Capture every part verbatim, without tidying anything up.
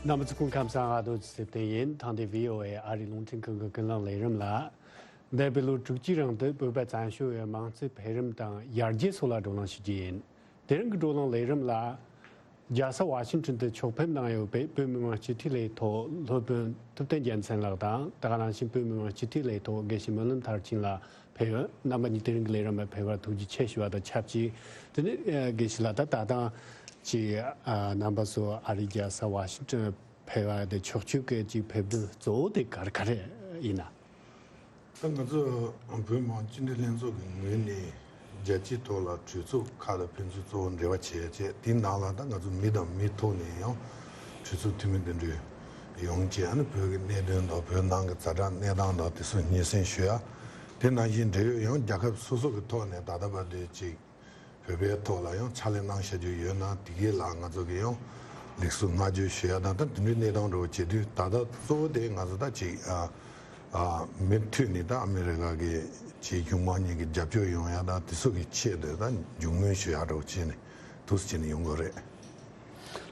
རྣམ་པ་ཚོ་སྐུ་ཁམས་བཟང་། ཨ་རྡོ་རྗེ་སེ་བརྟན་ཡིན། ཐེངས་འདིའི་བྷི་ཨོ་ཨེ་ཨ་རིའི་རླུང་འཕྲིན་ཁང་གི་ཀུན་གླེང་ལས་རིམ་ལ། འདས་པའི་ལོ་དྲུག་ཅུའི་རིང་དུ་བོད་པ་བཙན་བྱོལ་བའི་དམངས་གཙོའི་འཕེལ་རིམ་དང་ཡར་རྒྱས་སོགས་ལ་བགྲོ་གླེང་ཞུ་རྒྱུ་ཡིན། དེ་རིང་གི་བགྲོ་གླེང་ལས་རིམ་ལ། རྒྱལ་ས་ཝ་ཤིང་ཊོན་དུ་ཆོག་ཕེབས་གནང་ཡོད་པའི་བོད་མི་མང་སྤྱི་འཐུས་ལས་ཐོག་སློབ་དཔོན་ཐུབ་བསྟན་རྒྱལ་མཚན་ལགས་དང་། ད་ག་ནང་བཞིན་བོད་མི་མང་སྤྱི་འཐུས་ལས་ཐོག་དགེ་བཤེས་སྨོན་ལམ་མཐར་ཕྱིན་ལགས་ཕེབས་ཡོད། རྣམ་པ་གཉིས་དེ་རིང་གི་ལས་རིམ་ལ་ཕེབས་པར་ཐུགས་རྗེ་ཆེ་ཞུ་བ་དང་ཆབས་ཅིག་དེ་ནས་ཨ་དགེ་བཤེས་ལགས། ད་ད་ཐེངས་ཅིག་ཨ་རྣམ་པ་ཚོ་ཨ་རིའི་རྒྱལ་ས་ཝ་ཤིང་ཊོན་ཕེབས་པ་དེ་ཕྱོགས་བཅུའི་ཀྱི་ཕེབས་འགྲུལ་གཙོ་བོ་དེ་ག་རེ་ག་རེ་ཡིན་ན། ད་ང་ཚོ་བོད་མི་མང་སྤྱི་འཐུས་ལྷན་ཚོགས་ཀྱི་ངོས་ནས་རྒྱལ་སྤྱིའི་ཐོག་ལ་གྲོས་ཚོགས་ཁག་ལ་ཕན་ཚུན་གཙོ་བོ་འབྲེལ་བ་བྱས་བྱས། དེའི་ནང་ལ་ད་ང་ཚོ་མི་དང་མི་ཐོག་ནས་ཡང་གྲོས་ཚོགས་འཐུས་མི་འདི་འདྲ་ཡོང་བྱས། ཨ་ནི་བོད་ཀྱི་གནད་དོན་དང་བོད་ནང་གི་ཛ་དྲག་གནས་སྟངས་དང་དེ་ཚོ་སྙན་སེང་ཞུ་ཡ། དེ་ནང་བཞིན་འབྲེལ་ཡོད་ཡང་རྒྱལ་ཁབ་སོ་སོ་གི་ཐོག་ནས་ད་ལྟ་བར་དུ་ཅིག་བོད་པའི་ཐོག་ལ་ཡང་ཕྱག་ལས་གནང་བཞག་རྒྱུ་ཡོད་ན་དེ་གའི་ལ་ང་ཚོ་གི་ཡང་ལེགས་སོ་བསྔགས་བརྗོད་ཞུ་ཡ་དང་། ད་དེ་འདྲའི་གནས་སྟངས་འདྲ་བོ་བྱེད་དུས། ད་ལྟ་གཙོ་བོ་དེ་ང་ཚོ་ད་ཅིག་ཨ་ཨ་མུ་མཐུད་ནས་ད་ཨ་མི་རི་ཀ་གི་ཅིག་གཞུང་མང་གཉིས་ཀྱི་རྒྱབ་སྐྱོར་ཡོང་ཡ་དང་དེ་ཚོ་གི་ཆེད་དུ་ད་མཇུག་སྨོན་ཞུ་ཡ་འདྲ་བོ་བྱས་ནས་འདུག་སེ་བྱས་ནས་ཡོང་དགོས་རེད།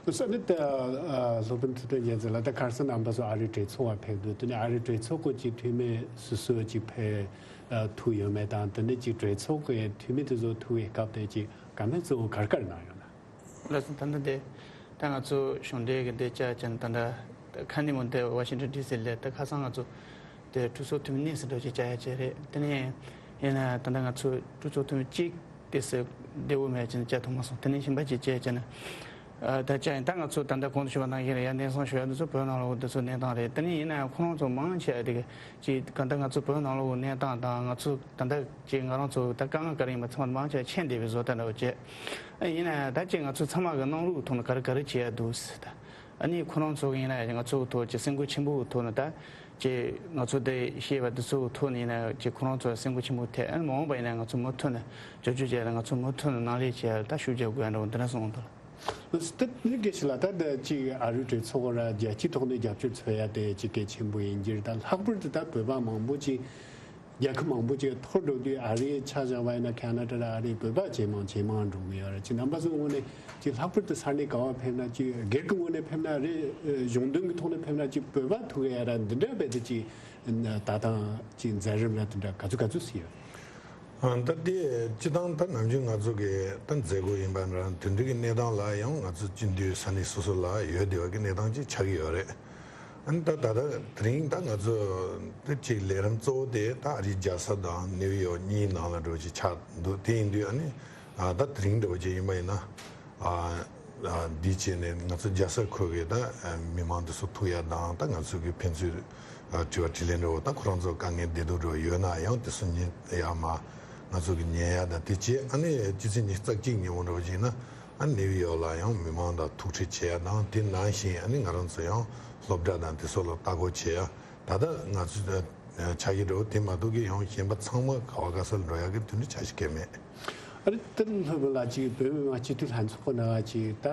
ལགས་སོ། ཨ་ནི་ད་ཨ་སློབ་དཔོན་ཐུབ་བསྟན་རྒྱལ་མཚན་ལགས། ད་ཁ་སང་རྣམ་པ་ཚོ་ཨ་རིའི་གྲོས་ཚོགས་ལ་ཕེབས་འདུག་དེ་ནས་ཨ་རིའི་གྲོས་ཚོགས་ཀྱི་འཐུས་མི་སོ་སོ་ཅིག་ཕེབས་ཨ་ཐུག་ཡོད་མེད་དང་། དེ་ནས་ཅིག་གྲོས་ཚོགས་ཀྱི་འཐུས་མི་དེ་ཚོ་ཐུག་པའི་སྐབས་དེ་ཅིག་བཀའ་མོལ་གཙོ་བོ་ག་རེ་ག་རེ་གནང་ཡོད་ན། ལགས་སོ། ད་ལྟ་དེ་ད་ང་ཚོ་གཞུང་འབྲེལ་གྱི་འདི་བཅར་བྱས་ནས། ད་ལྟ་ཁ་ཉིན་མོ་དེ་ཝ་ཤིང་ཊོན་ཌི་སི་སླེབས། ད་ཁ་སང་ང་ཚོ་དེ་གྲོས་ཚོགས་འཐུས་མི་གཉིས་ཙམ་འདྲ་ཅིག་བཅར་ཡ་བྱས་རེད། དེ་ནས་ཡིན་ན་ད་ལྟ་ང་ཚོ་གྲོས་ཚོགས་འཐུས་མི་གཅིག་དེ་སུ་བདེ་བོ་མེད་བྱས་ནས་བཅར་ཐུབ་མ་སོང་། དེ་ནས་གཞན་པ་ཅིག་བཅར་བྱས་ནས། ཨ་ད་བཅར་ཡིན། ད་ང་ཚོ་ད་ལྟ་གོང་དུ་ཞུས་པ་ནང་བཞིན་རེད། ཡར་སྙན་སེང་ཞུ་ཡ་འདི་ཚོ་བོད་ནང་ལོགས་འདི་ཚོ་གནས་སྟངས་རེད། དེ་ནས་ཡིན་ན་ཡང་ཁོ་རང་ཚོ་མང་ཆེ་བ་དེ་ག་ཅིག་ག་ད་ང་ཚོ་བོད་ནང་ལོགས་གནས་སྟངས་དང་། ང་ཚོ་ད་ལྟ་ཅིག་ང་རང་ཚོ་ད་དཀའ་ངལ་ག་རེ་ཡིན་པ་ཚང་མ་མང་ཆེ་བ་མཁྱེན་བསྡད་པའི་བཟོ་ལྟ་འདྲ་བོ་བྱས། ཨ་ཡིན་ན་ཡང་ད་ཅིག་ང་ཚོ་ཚང་མ་གི་གནང་ལུགས་ཐོག་ནས་ག་རེ་ག་རེ་བྱེད་ཡ་འདུག་ཟེར། ད་ཨ་ནི་ཁོ་རང་ཚོ་གི་ཡིན་ན་ཡང་ང་ཚོ་གི་ཐོག་ཅིག་སེམས་ཁུར་ཆེན་པོ་གི་ཐོག་ནས། ད་ཅིག་ང་ཚོ་དེ་ཤེས་པ་དེ་ཚོ་གི་ཐོག་ནས་ཡིན་ན་ཡང་ཅིག་ཁོ་རང་ཚོ་སེམས་ཁུར་ཆེན་པོ་ཐེབས། ཨ་ནི་མ་འོངས་པ་ཡིན་ན་ང་ཚོ་མུ་མཐུད་ནས་རྒྱབ་སྐྱོར་བྱས་ལ་ང་ཚོ་མུ་མཐུད་ནས་ནང་ལས་བྱས་ལ་ད་ཤུགས་རྒྱབ་དགོས་ཡ་འདྲ་བོ་འདི་འདྲ་གསུངས་འདུག་ལགས། ད་ནི་དགེ་བཤེས་ལགས། ད་ད་ཅིག་ཨ་རིའི་གྲོས་ཚོགས་ར་རྒྱལ་སྤྱིའི་ཐོག་ནས་རྒྱབ་སྐྱོར་འཚོལ་ཡ་དེ་ཅིག་གལ་ཆེན་པོ་ཡིན་གྱི་རེད། ད་ལྷག་པར་དུ་ད་བོད་པ་མང་པོ་ཅིག་རྒྱལ་ཁབ་མང་པོ་ཅིག་འཐོར་འགྲོ་དུས། ཨ་རི་ཆ་བཞག་པ་ཡིན་ན་ཁ་ན་ཌ་ར་ཨ་རིའི་བོད་པ་ཇེ་མང་ཇེ་མང་འགྲོ་གི་ཡོད་རེད། ཅིག་རྣམ་པ་ཚོའི་ངོས་ནས་ཅིག་ལྷག་པར་དུ་ས་གནས་ག་བ་ཕེབས་ན། ཅིག་སྒེར་གྱི་ངོས་ནས་ཕེབས་ན་རེད། གཞུང་དོན་གྱི་ཐོག་ནས་ཕེབས་ན་ཅིག་བོད་པ་ཐུག་ཡ་ར་འདི་འདྲ་བས་དེ་ཅིག་ད་ཐེངས་ཅིག་མཛད་རིམ་ར་དེ་འདྲ་ག་ཚོད་ག་ཚོད་ཟིན་ཡོད། ཨ་ད་དེ་སྤྱི་བཏང་ད་ནམ་རྒྱུན་ང་ཚོ་གི་ད་མཛད་སྒོ་ཡིན་པ་འདྲ་དེ་འདྲ་གི་གནས་སྟངས་ལ་ཡང་ང་ཚོ་སྤྱི་འཐུས་ས་གནས་སོ་སོ་ལ་ཡོད་བསྡད་པ་གི་གནས་སྟངས་ཅིག་ཆགས་ཀྱི་ཡོད་རེད། ཨ་ནི་ད་ད་ད་དེ་རིང་ད་ང་ཚོ་དེ་ཅིག་ལས་རིམ་གཙོ་བོ་དེ་ད་ཨ་རིའི་རྒྱལ་ས་དང་ནིའུ་ཡོག་གཉིས་ནང་ལ་འགྲོ་ཅིག་ཆགས་འདུག་དེ་ཡིན་དུས་ཨ་ནི་ཨ་ད་དེ་རིང་འདྲ་བོ་ཅིག་ཡིན་པ་ཡིན་ན། ཨ་ཨ་འདི་བྱས་ནས་ང་ཚོ་རྒྱལ་ས་ཁུལ་གྱི་ད་ཨ་མི་མང་འདི་ཚོ་ཐུག་ཡ་དང་། ད་ང་ཚོ་གི་ཕན་ཚུན་ཨ་དྲི་བ་དྲིས་ལན་འདྲ་བོ། ད་ཁོ་རང་ཚོ་དཀའ་ངལ་བདེ་སྡུག་འདྲ་བོ་ཡོད་ན་ཡང་དེ་ཚོ་ཉན་ཡ་མ་ང་ཚོ་གི་ཉན་ཡ་དང་དེ་བྱས། ཨ་ནི་སྤྱི་ཚེས་ཉི་ཤུ་རྩ་གཅིག་ཉིན་མོ་འདྲ་བོ་ཅིག་ན། ཨ་ནིའུ་ཡོག་ལ་ཡང་མི་མང་དང་ཐུག་འཕྲད་བྱེད་ཡ་དང་། དེ་ནང་བཞིན་ཨ་ནི་ང་རང་ཚོ་ཡང་སློབ་གྲྭ་དང་དེ་ཚོ་ལ་ལྟ་སྐོར་བྱེད་ཡ། ད་ལྟ་ང་ཚོ་ཆ་ཤས་འདྲ་བོ་དེ་མ་གཏོགས་ཀྱི་ཡང་གཞན་པ་ཚང་མ་ག་བ་ག་ས་ལ་འགྲོ་ཡ་གི་དེ་འདྲ་ཆ་ཤས་གང་མེད། ཨ་རི་ཏིར་སློབ་དཔོན་ལགས། ཅིག་བོད་མི་མང་སྤྱི་འཐུས་ལྷན་ཚོགས་ནང་ཅིག་ད་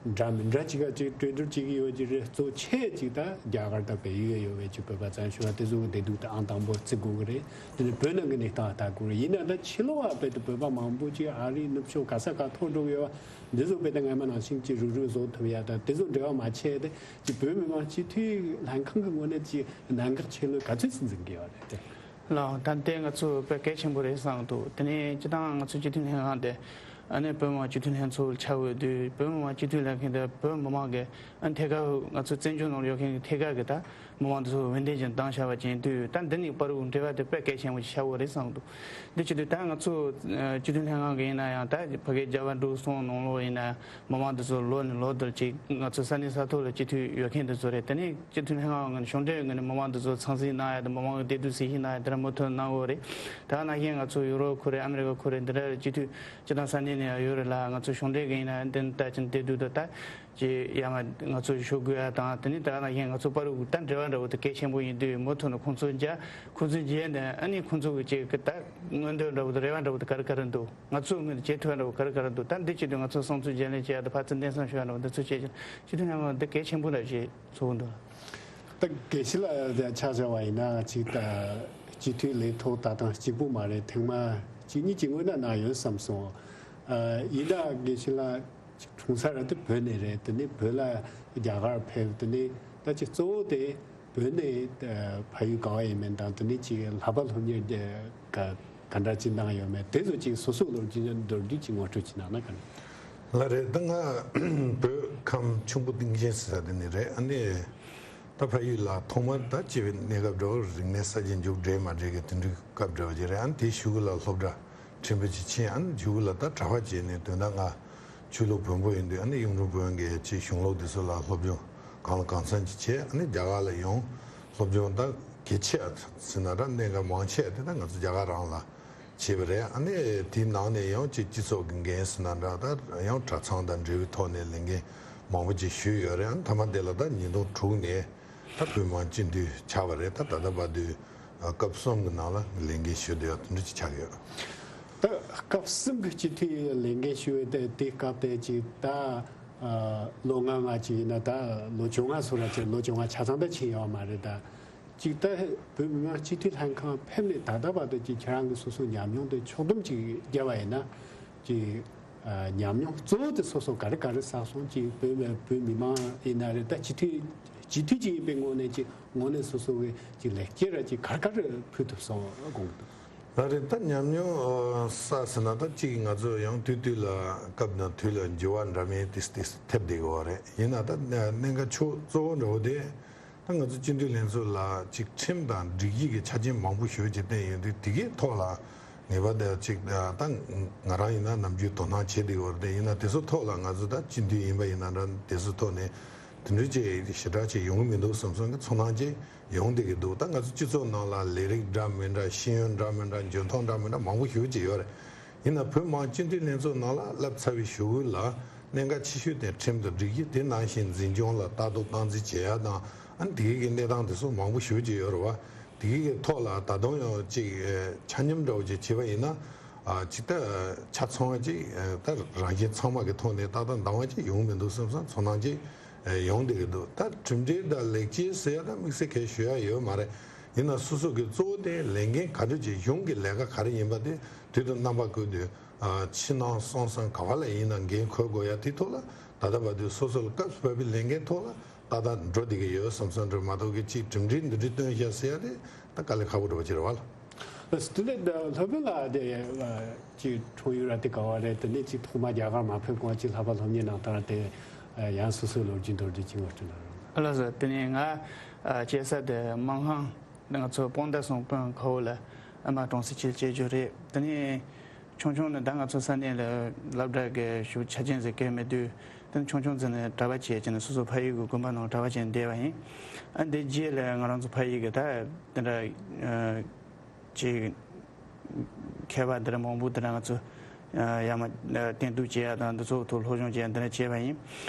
འདྲ་མི་འདྲ་ཅིག་ག་ཅིག་གྲོས་བསྡུར་བྱེད་ཀྱི་ཡོད་ཀྱི་རེད། གཙོ་ཆེ་ཅིག་ད་རྒྱ་གར་དང་བལ་ཡུལ་ཡོད་པའི་ཅིག་བོད་པ་བཙན་བྱོལ་བ་དེ་ཚོ་གི་བདེ་སྡུག་དེ་ཨང་དང་པོ་བརྩི་དགོས་ཀྱི་རེད། དེ་ནས་བོད་ནང་གི་གནས་སྟངས་ལྟ་དགོས་རེད། ཡིན་ན་ད་ཕྱི་ལོགས་བ་བལ་དུ་བོད་པ་མང་པོ་ཅིག་ཨ་རིའི་ནུབ་ཕྱོགས་ག་ས་ག་འཐོར་འགྲོ་གི་ཡོད་པ་འདི་ཚོ་བལ་ད་སྔ་མ་ནང་བཞིན་ཅིག་རུག་རུག་བཟོ་ཐུབ་ཡ་ད་དེ་ཚོ་འབྲེལ་བ་མ་བྱས་ཏེ། ཅིག་བོད་མི་མང་སྤྱི་འཐུས་ལྷན་ཁང་གི་ངོས་ནས་ཅིག་གནད་འགག་ཆེ་ལོས་ག་ཚོད་ཙམ་འཛིན་གི་ཡོད་རེད་དེ། ལགས། ད་ལྟའི་ང་ཚོ་དཔེ་གལ་ཆེན་པོ་རེད་བསམ་འདུག་དེ་ནས་སྤྱི་བཏང་ང་ཚོ་སྤྱི་འཐུས་ལྷན་ཁང་དེ་ཨ་ནི་བོད་མི་མང་སྤྱི་འཐུས་ལྷན་ཚོགས་ཆགས་འོས་དུས། བོད་མི་མང་སྤྱི་འཐུས་ལྷན་ཁང་དེ་བོད་མི་མང་གི་ཨ་ནི་ཐད་ཀར་ང་ཚོ་བཙན་བྱོལ་ནང་ལ་ཡོད་མཁན་གྱི་ཐད་ཀར་གྱི་ད་མི་མང་དེ་ཚོ་འོས་འདེམས་ཀྱི་བདམས་བཞག་པ་ཅན་དུས། ད་འདི་གཉིས་བར་དུ་འབྲེལ་བ་དེ་དཔེ་གལ་ཆེན་པོ་ཞིག་ཆགས་འོས་རེད་བསམ་འདུག་འདི་བྱེད་དུས་ད་ང་ཚོ་ཨ་སྤྱི་འཐུས་ལྷན་ཁང་གི་ཡིན་ན་ཡང་། ད་ཕ་གིའི་རྒྱལ་བ་འབྲུག་གསུམ་ནང་ལོགས་ཡིན་ན་མི་མང་འདི་ཚོ་ལོ་ནས་ལོ་བསྟར་ཅིག་ང་ཚོ་ས་གནས་ས་ཐོག་ལ་སྤྱི་འཐུས་ཡོད་མཁན་འདི་ཚོ་རེད། དེ་ནས་སྤྱི་འཐུས་ལྷན་ཁང་ངོས་ནས་གཞུང་འབྲེལ་ངོས་ནས་མི་མང་འདི་ཚོ་འཚམས་གཟིགས་གནང་ཡ་དང་། མི་མང་གི་བདེ་སྡུག་གཟིགས་ཞིབ་གནང་ཡ་དེ་འདྲ་མུ་མཐུད་གནང་གི་ཡོད་རེད། ད་ག་ནང་བཞིན་ང་ཚོ་ཡུ་རོབ་ཁུལ་རེད། ཨ་མི་རི་ཀ་ཁུལ་རེད། འདི་འདྲ་སྤྱི་འཐུས་སྤྱི་བཏང་ས་གནས་ནས་ཡང་ཡོད་རེད་ལ། ང་ཚོ་གཞུང་འབྲེལ་གྱི་ཡིན་ན་འདི་ལྟ་ཅིག་བདེ་སྡུག་དང་ད་ཅིག་ཡ་མ་ང་ཚོ་ཞུ་དགོས་ཡ་དང་། དེ་ནས་ད་ག་ནང་བཞིན་ང་ཚོ་བར་དུ་ད་འབྲེལ་བ་འདྲ་བོ་དེ་གལ་ཆེན་པོ་ཡིན་དུས། མུ་མཐུད་ནས་ཁོང་ཚོ་མཇལ། ཁོང་ཚོ་མཇལ་ནས་ཨ་ནི་ཁོང་ཚོ་གི་ཅིག་གི་ད་མངོན་འདོད་འདྲ་བོ་དང་རེ་བ་འདྲ་བོ་དེ་ག་རེ་ག་རེ་འདུག་ང་ཚོའི་ངོས་ནས་བྱེད་ཐུབ་ཡ་འདྲ་བོ་ག་རེ་ག་རེ་འདུག་ད་འདི་བྱེད་དུས་ང་ཚོ་བསམ་ཚུལ་བརྗེ་ལེན་བྱེད་ཡ་དང་། ཕར་ཚུར་སྙན་སེང་ཞུ་ཡ་འདྲ་བོ་འདི་ཚོ་བྱེད་ཀྱི་སྤྱི་འཐུས་ལྷན་ཁང་འདི་གལ་ཆེན་པོ་འདྲ་ཞིག་ཚོར་གྱི་འདུག་ད་དགེ་བཤེས་ལགས་ཆ་བཞག་པ་ཡིན་ན། ཅིག་ད་སྤྱི་འཐུས་ལས་ཐོག་ད་ཐེངས་གཅིག་པུ་མ་རེད། ཐེངས་མ་གཅིག་གཉིས་ཀྱི་སྔོན་ན་གནང་ཡོད་བསམ་སོང་། ཨ་ཡིན་ན་དགེ་བཤེས་ལགས། གོང་ས་ར་དེ་བོད་ནས་རེད། དེ་ནས་བོད་ལ་རྒྱ་གར་ཕེབས། དེ་ནས་ད་ཅིག་གཙོ་བོ་དེ་བོད་ནས་ཕ་ཡུལ་ག་བ་ཡིན་མིན་དང་། དེ་ནས་ཅིག་ལྷག་པ་སློབ་གཉེར་ག་ག་འདྲ་ཅིག་གནང་ཡོད་མེད། དེ་ཚོ་ཅིག་སོ་སོའི་ལོ་རྒྱུས་མདོར་བསྡུས་ཅིག་ངོ་སྤྲོད་ཅིག་གནང་ན་ག་འདྲ། ལགས་རེད། ད་ང་བོད་ཁམས་ཆུ་འབུ་གཏིང་ཆེན་ཟེར་ས་དེ་ནས་རེད། ཨ་ནི་ད་ཕ་ཡུལ་ལ་ཐོག་མར་ད་སྐྱེས་པའི་གནས་སྐབས་འདྲ་བོ་རིག་གནས་གསར་བརྗེ་མཇུག་སྒྲིལ་མ་སྒྲིལ་གྱི་དེ་འདྲའི་སྐབས་འདྲ་བོ་ཅིག་རེད། ཨ་ནི་དེའི་གཞུག་གུ་ལ་སློབ་གྲྭ་ཁྲིམས་དཔོན་ཅིག་ཕྱིན། ཨ་ནི་གཞུག་གུ་ལ་ད་གྲྭ་པ་བྱས་ནས། དོན་དག་ང་ཆོས་ལུགས་བོན་པོ་ཡིན་དུས། ཨ་ནི་གཡུང་དྲུང་བོན་གྱི་ཅིག་གཞུང་ལུགས་དེ་ཚོ་ལ་སློབ་སྦྱོང་གང་ལ་གང་འཚམ་ཅིག་བྱས། ཨ་ནི་རྒྱ་གར་ལ་ཡོང་། སློབ་སྦྱོང་ད་གལ་ཆེ་ཟེར་ན་འདྲ། གནད་འགག་མང་ཆེ་དེ་ད་ང་ཚོ་རྒྱ་གར་རང་ལ་བྱས་པ་རེད། ཨ་ནི་དེའི་ནང་ནས་ཡང་ཅིག་སྤྱི་ཚོགས་ཀྱི་འགན་ཟེར་ན་འདྲ། ད་ཡང་གྲྭ་ཚང་དང་འབྲེལ་བའི་ཐོག་ནས་ལས་འགན་མང་པོ་ཅིག་ཞུས་ཡོད་རེད། ཨ་ནི་མཐའ་མ་དེ་ལ་ད་ཉིས་སྟོང་དྲུག་ནས་ད་བོད་མི་མང་སྤྱི་འཐུས་ཆགས་པ་རེད། ད་ད་ལྟ་བར་དུ་སྐབས་གསུམ་གྱི་ནང་ལ་ལས་འགན་ཞུས་བསྡད་ཡོད། དེ་འདྲ་ཅིག་ཆགས་ཡོད། ད་སྐབས་གསུམ་གྱི་སྤྱི་འཐུས་ལས་འགན་ཞུ་བའི་དེ་དེའི་སྐབས་དེ་ཅིག་ད་ལོ་ལྔ་ལྔ་ཅིག་ཡིན་ན། ད་ལོ་བཅོ་ལྔ་སོ་ར་ཅིག་ལོ་བཅོ་ལྔ་ཆ་ཚང་ད་ཕྱིན་ཡོད་མ་རེད། ད་ཅིག་ད་བོད་མི་མང་སྤྱི་འཐུས་ལྷན་ཁང་ཕེབས་ནས་ད་ལྟ་བར་དུ་ཅིག་ཁྱེད་རང་གི་སོ་སོའི་ཉམས་མྱོང་དེ་ཕྱོགས་བསྡོམས་ཅིག་བརྒྱབ་པ་ཡིན་ན། ཅིག་ཨ་ཉམས་མྱོང་གཙོ་བོ་དེ་སོ་སོ་ག་རེ་ག་རེ་བསགས་སོང་། ཅིག་བོད་མི་བོད་མི་མང་ཡིན་ན་རེད། ད་སྤྱི་འཐུས་སྤྱི་འཐུས་ཅིག་ཡིན་པའི་ངོས་ནས་ཅིག་དངོས་གནས་སོ་སོ་གི་ཅིག་ལེགས་སྐྱེས་ར་ཅིག་ག་རེ་ག་རེ་ཕུལ་ཐུབ་སོང་དགོངས་འདུག། ལགས་རེད། ད་ཉམས་མྱོང་ཨ་བསགས་ཟེར་ན། ད་ཅིག་ང་ཚོ་ཡང་དུས་དུས་ལ་སྐབས་དང་དུས་ལ་འགྱུར་བ་འདྲ་མིན་ཏིག་ཏིག་ཐེབས་བསྡད་ཀྱི་ཡོད་རེད། ཡིན་ན་ད་གནད་འགག་ཕྱོགས་གཙོ་བོ་འདྲ་བོ་དེ། ད་ང་ཚོ་སྤྱི་འཐུས་ལྷན་ཚོགས་ལ་ཅིག་ཁྲིམས་དང་སྒྲིག་གཞི་གི་ཆ་རྐྱེན་མང་པོ་ཞེ་པོ་ཅིག་བཏིང་ཡོད་དུས། དེ་གའི་ཐོག་ལ་ངེས་པར་དུ་ཅིག་ད་ང་རང་ཡིན་ན་ནམ་རྒྱུན་དོ་སྣང་བྱེད་བསྡད་ཀྱི་ཡོད་རེད། ཡིན་ན་དེ་ཚོ་ཐོག་ལ་ང་ཚོ་ད་སྤྱི་འཐུས་ཡིན་པ་ཡིན་ན་འདྲ། དེ་ཚོ་ཐོག་ནས་དེ་འདྲའི་ཅིག་ཞེ་དྲག་ཅིག་ཡོང་གི་མི་འདུག་བསམ་བསམ་གྱི་ཚོར་སྣང་ཅིག་ཡོང་བསྡད་ཀྱི་འདུག། ད་ང་ཚོ་སྤྱི་ཚོགས་ནང་ལ་ལས་རིགས་འདྲ་མི་འདྲ། ཤེས་ཡོན་འདྲ་མི་འདྲ། འཇོན་ཐང་འདྲ་མི་འདྲ་མང་པོ་ཞེ་པོ་ཅིག་ཡོད་རེད། ཡིན་ན་བོད་མི་མང་སྤྱི་འཐུས་ལྷན་ཚོགས་ནང་ལ་སླེབས་ཚར་བའི་གཞུག་གུ་ལ་གནད་འགག་ཆེ་ཤོས་དེ་ཁྲིམས་དང་སྒྲིག་གཞི། དེ་ནང་བཞིན་འཛིན་སྐྱོང་ལ་ལྟ་རྟོག་སྟངས་འཛིན་བྱེད་ཡ་དང་། ཨ་ནི་དེ་གའི་གནས་སྟངས་དེ་ཚོ་མང་པོ་ཞེ་པོ་ཅིག་ཡོད་རེད་བ། དེ་གའི་ཐོག་ལ་ད་དུང་ཡང་ཅིག་ཆ་སྙོམས་འདྲ་བོ་ཅིག་བྱེད་པ་ཡིན་ན། ཨ་ཅིག་ད་ཆ་ཚང་བ་ཅིག་ད་རང་བཞིན་ཚང་མ་གི་ཐོག་ནས་ཏག་ཏག་འདང་བ་ཅིག་ཡོང་མི་འདུག་བསམ་བསམ་ཚོར་སྣང་ཅིག་ཡོང་བསྡད་ཀྱི་འདུག། ད་གྲུབ་འབྲས་དང་ལེགས་སྐྱེས་ཟེར་ཡ་ད་དམིགས་བསལ་གང་ཞུ་ཡ་ཡོད་མ་རེད། ཡིན་ན་སོ་སོ་གི་གཙོ་བོ་དེ་ལས་འགན་ག་འདྲ་ཅིག་གཞུང་གི་ལས་ཀ་ག་རེ་ཡིན་པ་དེ་དུས་དང་རྣམ་པ་ཀུན་ཏུ་ཕྱི་ནང་གསང་གསུམ་ག་བ་ལ་ཡིན་ན་འགན་འཁུར་དགོས་ཡ་དེ་ཐོག་ལ་ད་ལྟ་བར་དུ་སོ་སོ་ལ་སྐབས་སུ་བབས་པའི་ལས་འགན་ཐོག་ལ་ཏག་ཏག་འགྲོ་བསྡད་ཀྱི་ཡོད་བསམ་བསམ་འདྲ་མ་གཏོགས་ཀྱི་ཅིག་གྲུབ་འབྲས་འདི་འདྲ་སྟོན་བཞག་ཟེར་ཡ་དེ་ད་དཀའ་ལས་ཁག་པོ་འདྲ་བོ་ཅིག་རེད་བ། དེ་ལས་ད་ལྷག་པ་ལ་དེ་ཅིག་འཁྲུངས་ཡུལ་ར་དེ་ག་བ་རེད། དེ་ནས་ཅིག་ཐོག་མ་རྒྱ་གར་མ་ཕེབས་གོང་ཅིག་ལྷག་པ་སློབ་གཉེར་གནང་སྟངས་དེ་ཡང་སོ་སོའི་ལོ་རྒྱུས་མདོར་བསྡུས་ཅིག་ངོ་སྤྲོད་གནང་རོགས། ལགས་སོ། དེ་ནས་ང་སྐྱེས་ས་དེ་སྨར་ཁམས། ང་ཚོ་སྤོམ་མདའ་སོང་དཔོན་ཁ་བོ་ལ་ཨ་མ་གྲོང་གསེབ་ཅིག་སྐྱེས་རྒྱུ་རེད། དེ་ནས་ཆུང་ཆུང་ནས་ད་ང་ཚོ་ས་གནས་ལ་སློབ་གྲྭ་གི་ཞུགས་ཆ་རྐྱེན་ཟེར་གལ་མེད་དུས། དེ་ནས་ཆུང་ཆུང་ཚོ་ནས་གྲྭ་པ་བྱས་བྱས་ནས་སོ་སོ་ཕ་ཡུལ་གྱི་དགོན་པ་ནང་གྲྭ་པ་བྱས་ནས་བསྡད་པ་ཡིན། ཨ་འདི་རྗེས་ལ་ང་རང་ཚོ་ཕ་ཡུལ་གྱི་ད་དེ་འདྲ་ཅིག་མཁས་པ་འདི་འདྲ་མང་པོ་འདི་འདྲ་ང་ཚོ་ཡར་མར་བསྟེན་གཏུགས་བྱས་ཡ་དང་འདི་ཚོ་ཐོག་སློབ་སྦྱོང་བྱས་ཡ་འདི་འདྲ་བྱས་པ་ཡིན།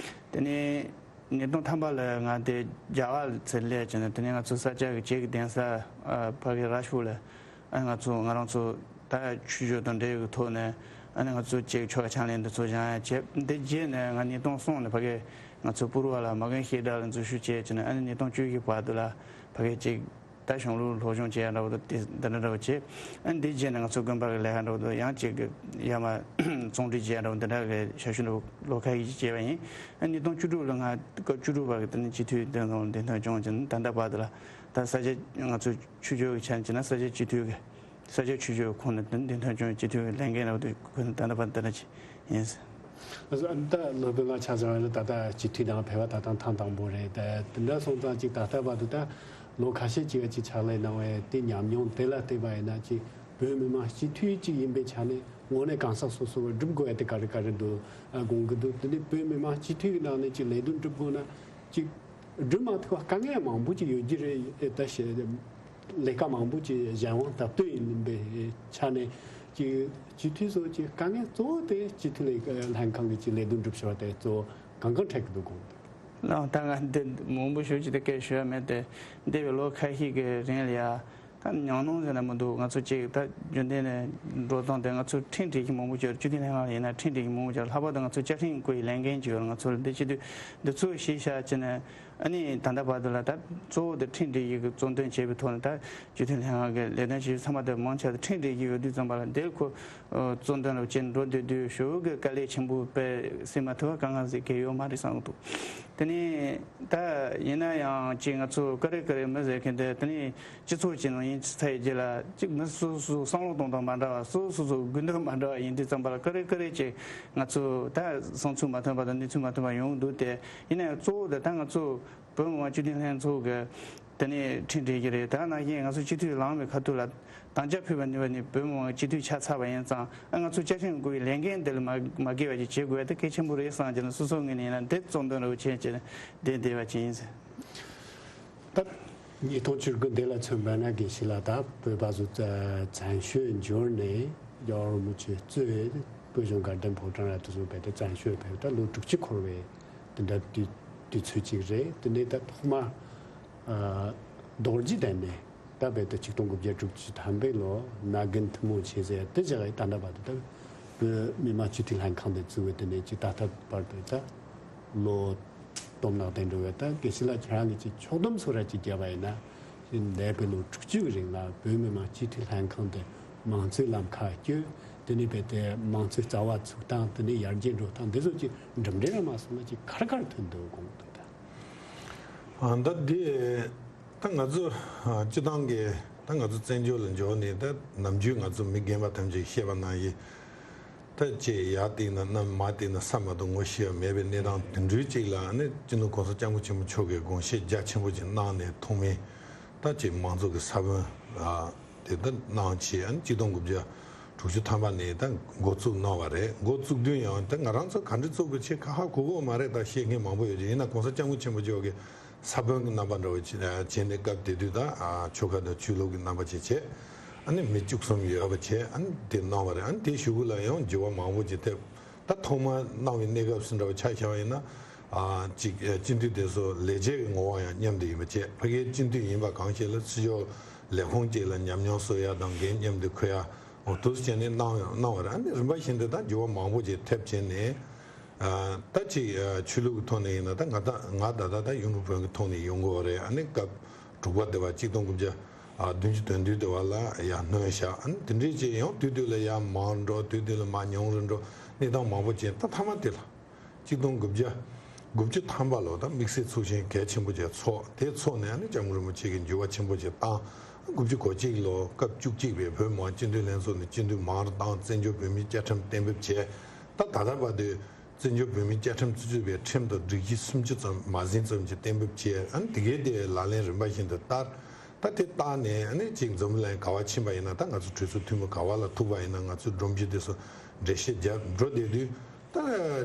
དེ་ནས་ཉིས་སྟོང་ཐམ་པ་ལ་ང་དེ་རྒྱ་གར་ཚུར་སླེབས་བྱས་ནས། དེ་ནས་ང་ཚོ་ས་སྐྱ་གི་སྐྱེས་ཀྱི་གདན་ས་ཕ་གི་རཱཇ་པུར་ལ། ཨ་ནི་ང་ཚོ་ང་རང་ཚོ་ད་ཆོས་ཕྱོགས་དང་འབྲེལ་ཡོད་ཀྱི་ཐོག་ནས། ཨ་ནི་ང་ཚོ་ཅིག་ཆོ་ག་ཕྱག་ལེན་འདི་ཚོ་སྦྱང་ཡ་བྱས། འདི་རྗེས་ནས་ང་ཉིས་སྟོང་གསུམ་ནས་ཕ་གི་ང་ཚོ་པུར་བ་ལ་མ་དགོན་བཤད་གྲྭ་ལ་འཛུལ་ཞུགས་བྱས་བྱས་ནས། ཨ་ནི་ཉིས་སྟོང་བཅུ་བཞི་བར་དུ་ལ་ཕ་གི་ཅིག་ད་གཞུང་ལུགས་སློབ་སྦྱོང་བྱས་ཡ་འདྲ་བོ་དེ་འདི་འདྲ་འདྲ་བོ་བྱས། ཨ་ནི་འདི་རྗེས་ནས་ང་ཚོ་དགོན་པ་གི་ལས་ཀ་འདྲ་བོ་དེ་ཡང་ཅིག་གི་ཡར་མར་བཙོང་འབྲེལ་བྱས་ཡ་འདྲ་བོ་འདི་འདྲ་གི་ཞབས་ཞུ་འདྲ་བོ་ལོ་ཁ་ཤས་ཅིག་བྱས་པ་ཡིན། ཨ་ནི་ཉིས་སྟོང་བཅུ་དྲུག་ལ་ང་སྐབས་བཅུ་དྲུག་བར་གི་དེ་ནས་སྤྱི་འཐུས་དེ་ནང་གདན་ཐོན་བྱུང་བྱས་ནས་ད་ལྟ་བར་དུ་ལ་ད་ས་ཆ་ང་ཚོ་ཆོས་ཕྱོགས་ཀྱི་ཆ་ནས་བྱས་ན་ས་ཆ་སྤྱི་འཐུས་ཀྱི་ས་ཆ་ཆོས་ཕྱོགས་ཁོངས་ནས་དེ་འདི་ཐོན་ཆུང་སྤྱི་འཐུས་ཀྱི་ལས་འགན་རག་དུས་ཁོ་ནི་ད་ལྟ་བར་དེ་འདྲ་ཅིག་ཡིན། ད་སློབ་དཔོན་ལགས་ཆ་ཚང་ལ་ད་ལྟ་སྤྱི་འཐུས་ནང་ཕེབས་པ་ད་ཐེངས་དང་པོ་རེད། ད་དེ་འདྲ་སོང་ཙང་ཅིག་ད་ལྟ་བར་དུ་ད་ལོ་ཁ་ཤས་ཅིག་ཅིག་ཕྱག་ལས་གནང་བའི་དེ་ཉམས་མྱོང་དེ་ལ་བལྟས་པ་ཡིན་ན། ཅིག་བོད་མི་མང་སྤྱི་འཐུས་ཅིག་ཡིན་པའི་ཆ་ནས་དངོས་གནས་གང་ཟག་སོ་སོ་གིས་སྒྲུབ་དགོས་ཡ་དེ་ག་རེ་ག་རེ་འདུག་དགོངས་ཀྱི་འདུག། དེ་ནས་བོད་མི་མང་སྤྱི་འཐུས་ཀྱི་ནང་ནས་ཅིག་ལས་དོན་སྒྲུབ་དགོས་ན་ཅིག་སྒྲུབ་མ་ཐུབ་པ་དཀའ་ངལ་མང་པོ་ཅིག་ཡོད་ཀྱི་རེད། ད་ཞེ་ལས་ཀ་མང་པོ་ཅིག་གཞན་དབང་སྟབས་བསྟུན་ཡིན་པའི་ཆ་ནས། ཅིག་སྤྱི་འཐུས་ཚོ་ཅིག་དཀའ་ངལ་གཙོ་བོ་དེ་སྤྱི་འཐུས་ལས་ལྷན་ཁང་གི་ཅིག་ལས་དོན་སྒྲུབ་ཕྱོགས་དེ་གཙོ་བོ་གང་གང་འཕྲད་ཀྱི་འདུག་དགོངས་འདུག། ལགས། ད་ང་འདི་མང་པོ་ཞེ་ཅིག་ད་སྐད་ཞུ་ཡ་མེད་དེ། འདས་པའི་ལོ་ཁ་ཤས་ཀྱི་རིང་ལ་ཡ། ད་ཉམས་མྱོང་ཟེར་ན་མི་འདུག། ང་ཚོ་ཅིག་ད་རྒྱུན་ལྡན་ནས་འགྲོ་སྟངས་དེ་ང་ཚོ་ཁྲིམས་སྒྲིག་གཞི་མང་པོ་ཅིག་ཡོད། སྤྱི་འཐུས་ལྷན་ཁང་ལ་ཡིན་ན་ཁྲིམས་སྒྲིག་གཞི་མང་པོ་ཅིག་ཡོད། ལྷག་པར་དུ་ང་ཚོ་བཅའ་ཁྲིམས་སྐོར་གྱི་ལས་འགན་ཅིག་ཡོད། ང་ཚོ་ལ་འདི་བྱེད་དུས་འདི་ཚོ་གཞི་བཞག་བྱས་ནས་ ཨ་ནི་ད་ལྟ་བར་དུ་ལ་ད་གཙོ་བོ་དེ་ཁྲིམས་སྒྲིག་གཞི་གི་གཙོ་འདོན་བྱས་པའི་ཐོག་ནས། ད་སྤྱི་འཐུས་ལྷན་ཁང་གི་ལས་དོན་བྱེད་ཚང་མ་དེ་མང་ཆེ་བ་ཁྲིམས་སྒྲིག་གཞི་ཡོད་དུས་ཙམ་པ་ལ། དེར་ཁོ་གཙོ་འདོན་རུ་བྱས་འགྲོ་བསྡད་དུས་ཞེ་པོ་གི་དཀའ་ལས་ཆེན་པོ་དཔེ་སེལ་མ་ཐུབ་པ་དཀའ་ངལ་ཟེར་གྱི་ཡོད་མ་རེད་བསམ་གྱི་འདུག་དེ་ནས་ད་ཡིན་ན་ཡང་ཅིག་ང་ཚོ་ཀ་རེ་ཀ་རེ་མི་ཟེར་མཁན་དེ། དེ་ནས་སྤྱི་ཚོགས་ཀྱི་ནང་ཡིན་ཚར་བའི་རྗེས་ལ། ཅིག་མི་སོ་སོ་བསམ་བློ་གཏོང་སྟངས་མ་འདྲ་བ། སོ་སོ་སོ་དགོས་འདུན་མ་འདྲ་བ་ཡིན་དུས་ཙམ་པ་ལ། ཀ་རེ་ཀ་རེ་ཅིག་ང་ཚོ་ད་བསམ་ཚུལ་མ་མཐུན་པ་དང་གནས་ཚུལ་མ་མཐུན་པ་ཡོང་གི་འདུག་སྟེ། ཡིན་ན་ཡང་གཙོ་བོ་དེ་ད་ང་ཚོ་བོད་མི་མང་སྤྱི་འཐུས་ལྷན་ཚོགས་ཀྱི་དེ་ནས་ཁྲིམས་སྒྲིག་གཞི་རེད། ད་ནང་བཞིན་ང་ཚོ་སྤྱི་འཐུས་ལངས་པའི་ཁ་ཐུག་ལ་དམ་བཅའ་ཕུལ་བ་ནི་བ་ནི་བོད་མི་མང་སྤྱི་འཐུས་ཆགས་ཚར་བ་ཡིན་ཙང་། ཨ་ང་ཚོ་བཅའ་ཁྲིམས་དགོས་པའི་ལས་འགན་དེ་ལ་མ་མ་འགལ་བ་ཅིག་བྱེད་དགོས་པ་དེ་གལ་ཆེན་པོ་རེད་བསམ་གྱི་ན། སོ་སོ་ངོས་ནས་ཡིན་ན་དེ་གཙོ་འདོན་རུ་བྱེད་ཀྱི་བསྡད་བསྡད་པ་ཅིག་ཡིན་ཟེར། ད་ཉིས་སྟོང་བཅུ་དགུ་འདི་ལ་མཚོན་པ་ན། དགེ་བཤེས་ལགས། ད་བོད་པ་ཚོ་བཙན་བྱོལ་འབྱོར་ནས། རྒྱལ་བ་རིན་པོ་ཆེ་གཙོས་བོད་གཞུང་དགའ་ལྡན་ཕོ་བྲང་ར་དེ་ཚོ་བས་ཏེ་བཙན་བྱོལ་བས་ད་ལོ་དྲུག་ཅུ་འཁོར་བའི་དེ་འདྲ་དུས་དུས་ཚོད་ཅིག་རེད། དེ་ནས་ད་ཐོག་མ་ཨ་རྡོ་རྗེ་གདན་ནས་ད་བས་ཏེ་ཆིག་སྟོང་དགུ་བརྒྱ་དྲུག་ཅུ་ཐམ་པའི་ལོ་ནང་དགུན་ཐུན་མོང་ཆེ་ཟེར་དེ་བྱས་ད་ལྟ་བར་དུ་ད་བོད་མི་མང་སྤྱི་འཐུས་ལྷན་ཁང་དེ་བཙུགས་པའི་དེ་ནས་ཅིག་ད་ལྟ་བར་དུ་ད་ལོ་སྟོང་ནང་བསྟན་འགྲོ་བའི། ད་དགེ་བཤེས་ལགས་ཁྱེད་རང་གིས་ཅིག་ཕྱོགས་བསྡོམས་ཚོ་ར་ཅིག་བརྒྱབ་པ་ཡིན་ན། ཅིག་འདས་པའི་ལོ་དྲུག་ཅུ་གི་རིང་ལ་བོད་མི་མང་སྤྱི་འཐུས་ལྷན་ཁང་དེ་མང་གཙོའི་ལམ་ཁ་བསྐྱོད། དེ་ནས་བས་ཏེ་མང་གཙོའི་རྩ་བ་ཚུགས་སྟངས། དེ་ནས་ཡར་རྒྱས་འགྲོ་སྟངས་འདི་ཚོ་ཅིག་འགྲིམ་འགྲུལ་ར་མ་སོང་ན་ཅིག་ག་རེ་ག་རེ་ཐོན་འདུག་དགོངས་འདུག་ད། ཨ་ད་འདི་ད་ང་ཚོ་ཨ་སྤྱི་བཏང་གི་ད་ང་ཚོ་བཙན་བྱོལ་ལ་འབྱོར་ནས། ད་ནམ་རྒྱུན་ང་ཚོ་མི་རྒན་པ་ཐམས་ཅད་བཤད་པ་ནང་བཞིན། ད་ཅིག་ཡར་བལྟས་ན་གནམ། མར་བལྟས་ན་ས་མ་གཏོགས་ངོ་ཤེས་པ་མེད་པའི་གནས་སྟངས་དེ་འདྲའི་ཅིག་ལ་ནི། སྤྱི་ནོར་༸གོང་ས་༸སྐྱབས་མགོན་ཆེན་པོ་མཆོག་གིས་དགོངས་བཞེས་རྒྱ་ཆེན་པོ་ཅིག་གནང་ནས། ཐོག་མའི་ད་ཅིག་མང་གཙོ་གི་ས་བོན་ཨ་དེ་ད་གནང་བྱས། ཨ་ནི་ཆིག་སྟོང་དགུ་བརྒྱ་དྲུག་ཅུ་ཐམ་པ་ནས་ད་འགོ་བཙུགས་གནང་བ་རེད། འགོ་བཙུགས་དུས་ཡང་ད་ང་རང་ཚོ་ག་འདྲ་བཙུགས་པ་ཆེ་ཁ་ཧ་གོ་གི་མ་རེད། ད་བཤད་མཁན་མང་པོ་ཡོད་ཀྱི། ཡིན་ན་༸གོང་ས་༸སྐྱབས་མགོན་ཆེན་པོ་མཆོག་གིས་ས་བོན་གྱི་རྣམ་པ་འདྲ་བོ་བྱས་ནས། སྐབས་དེ་དུས་ད་ཨ་ཆོལ་ཁ་དང་ཆོས་ལུགས་ཀྱི་རྣམ་པ་བྱས་བྱས། ཨ་ནི་མི་བཅུ་གསུམ་ཡོད་པ་བྱས། ཨ་ནི་དེ་གནང་བ་རེད། ཨ་ནི་དེའི་གཞུག་གུ་ལ་ཡང་འགྱུར་བ་མང་པོ་ཅིག་ཐེབས། ད་ཐོག་མར་གནང་བའི་གནས་སྐབས་སུ་འདྲ་བོ་ཆ་བཞག་པ་ཡིན་ན། ཨ་ཅིག་ཨ་སྤྱི་འཐུས་དེ་ཚོ་ལས་བྱེད་ཀྱི་ངོ་བོ་ཡང་མཉམ་དུ་ཡིན་པ་བྱས། ཕ་གིའི་སྤྱི་འཐུས་ཡིན་པ་གང་ཞིག་ལ་སྲིད་ཕྱོགས་ལས་ཁུངས་གཅིག་ལ་ཉམས་མྱོང་བཟོ་ཡ་དང་འགན་མཉམ་དུ་འཁུར་ཡ། འོ་དུ་བྱས་ནས་གནང་ཡང་གནང་བ་རེད། ཨ་ནི་རིམ་པ་བཞིན་དུ་ད་འགྱུར་བ་མང་པོ་ཅིག་ཐེབས་བྱས་ནས། ཨ་ད་ཅིག་ཨ་ཆོས་ལུགས་ཀྱི་ཐོག་ནས་ཡིན་ན། ད་ང་ད་ང་ད་ལྟ་ད་གཡུང་དྲུང་བོན་གྱི་ཐོག་ནས་ཡོང་དགོས་པ་རེད། ཨ་ནི་སྐབས་དྲུག་པ་དེ་བ་ཆིག་སྟོང་དགུ་བརྒྱ་ཨ་བདུན་ཅུ་དོན་བདུན་དེ་བ་ལ་ཡར་སྣོན་བཞག། ཨ་ནི་དེ་འདྲའི་ཅིག་ཡང་དུས་དུས་ལ་ཡར་མང་འགྲོ། དུས་དུས་ལ་མར་ཉུང་རུ་འགྲོ། གནས་སྟངས་མང་པོ་ཅིག་ད་མཐའ་མ་དེ་ལ་ཆིག་སྟོང་དགུ་བརྒྱ་དགུ་བཅུ་ཐམ་པ་ལོ་ད་དམིགས་བསལ་ཚོགས་ཆེན་གལ་ཆེན་པོ་ཅིག་ཚོགས། དེ་ཚོགས་ནས་ཨ་ནི་༸སྐྱབས་མགོན་རིན་པོ་ཆེ་གིས་འགྱུར་བ་ཆེན་པོ་ཅིག་བཏང་། དགུ་བཅུ་གོ་གཅིག་ལོ་སྐབས་བཅུ་གཅིག་པའི་བོད་མི་མང་སྤྱི་འཐུས་ལྷན་ཚོགས་ནས་སྤྱི་འཐུས་མང་རུ་བཏང་། བཙན་བྱོལ་བོད་མིའི་བཅའ་ཁྲིམས་གཏན་འབེབས་བྱས། ད་ད་ལྟ་བར་དུ་བཙན་བྱོལ་བོད་མིའི་བཅའ་ཁྲིམས་བརྩི་བཅུག་པའི་ཁྲིམས་དང་སྒྲིག་གཞི་སུམ་ཅུ་ཙམ་མ་ཟིན་ཙམ་ཅིག་གཏན་འབེབས་བྱས། ཨ་ནི་དེ་གའི་དེ་ལག་ལེན་རིམ་པ་བཞིན་དུ་བསྟར། ད་དེ་བསྟར་ནས་ཨ་ནི་ཅིག་འཛམ་བུ་གླིང་ག་བ་ཕྱིན་པ་ཡིན་ན། ད་ང་ཚོ་གྲོས་ཚོགས་འཐུས་མི་ག་བ་ལ་ཐུག་པ་ཡིན་ན། ང་ཚོའི་སྒྲོམ་གཞི་དེ་ཚོ་འགྲེལ་བཤད་རྒྱབ་འགྲོ་བསྡད་དུས། ད་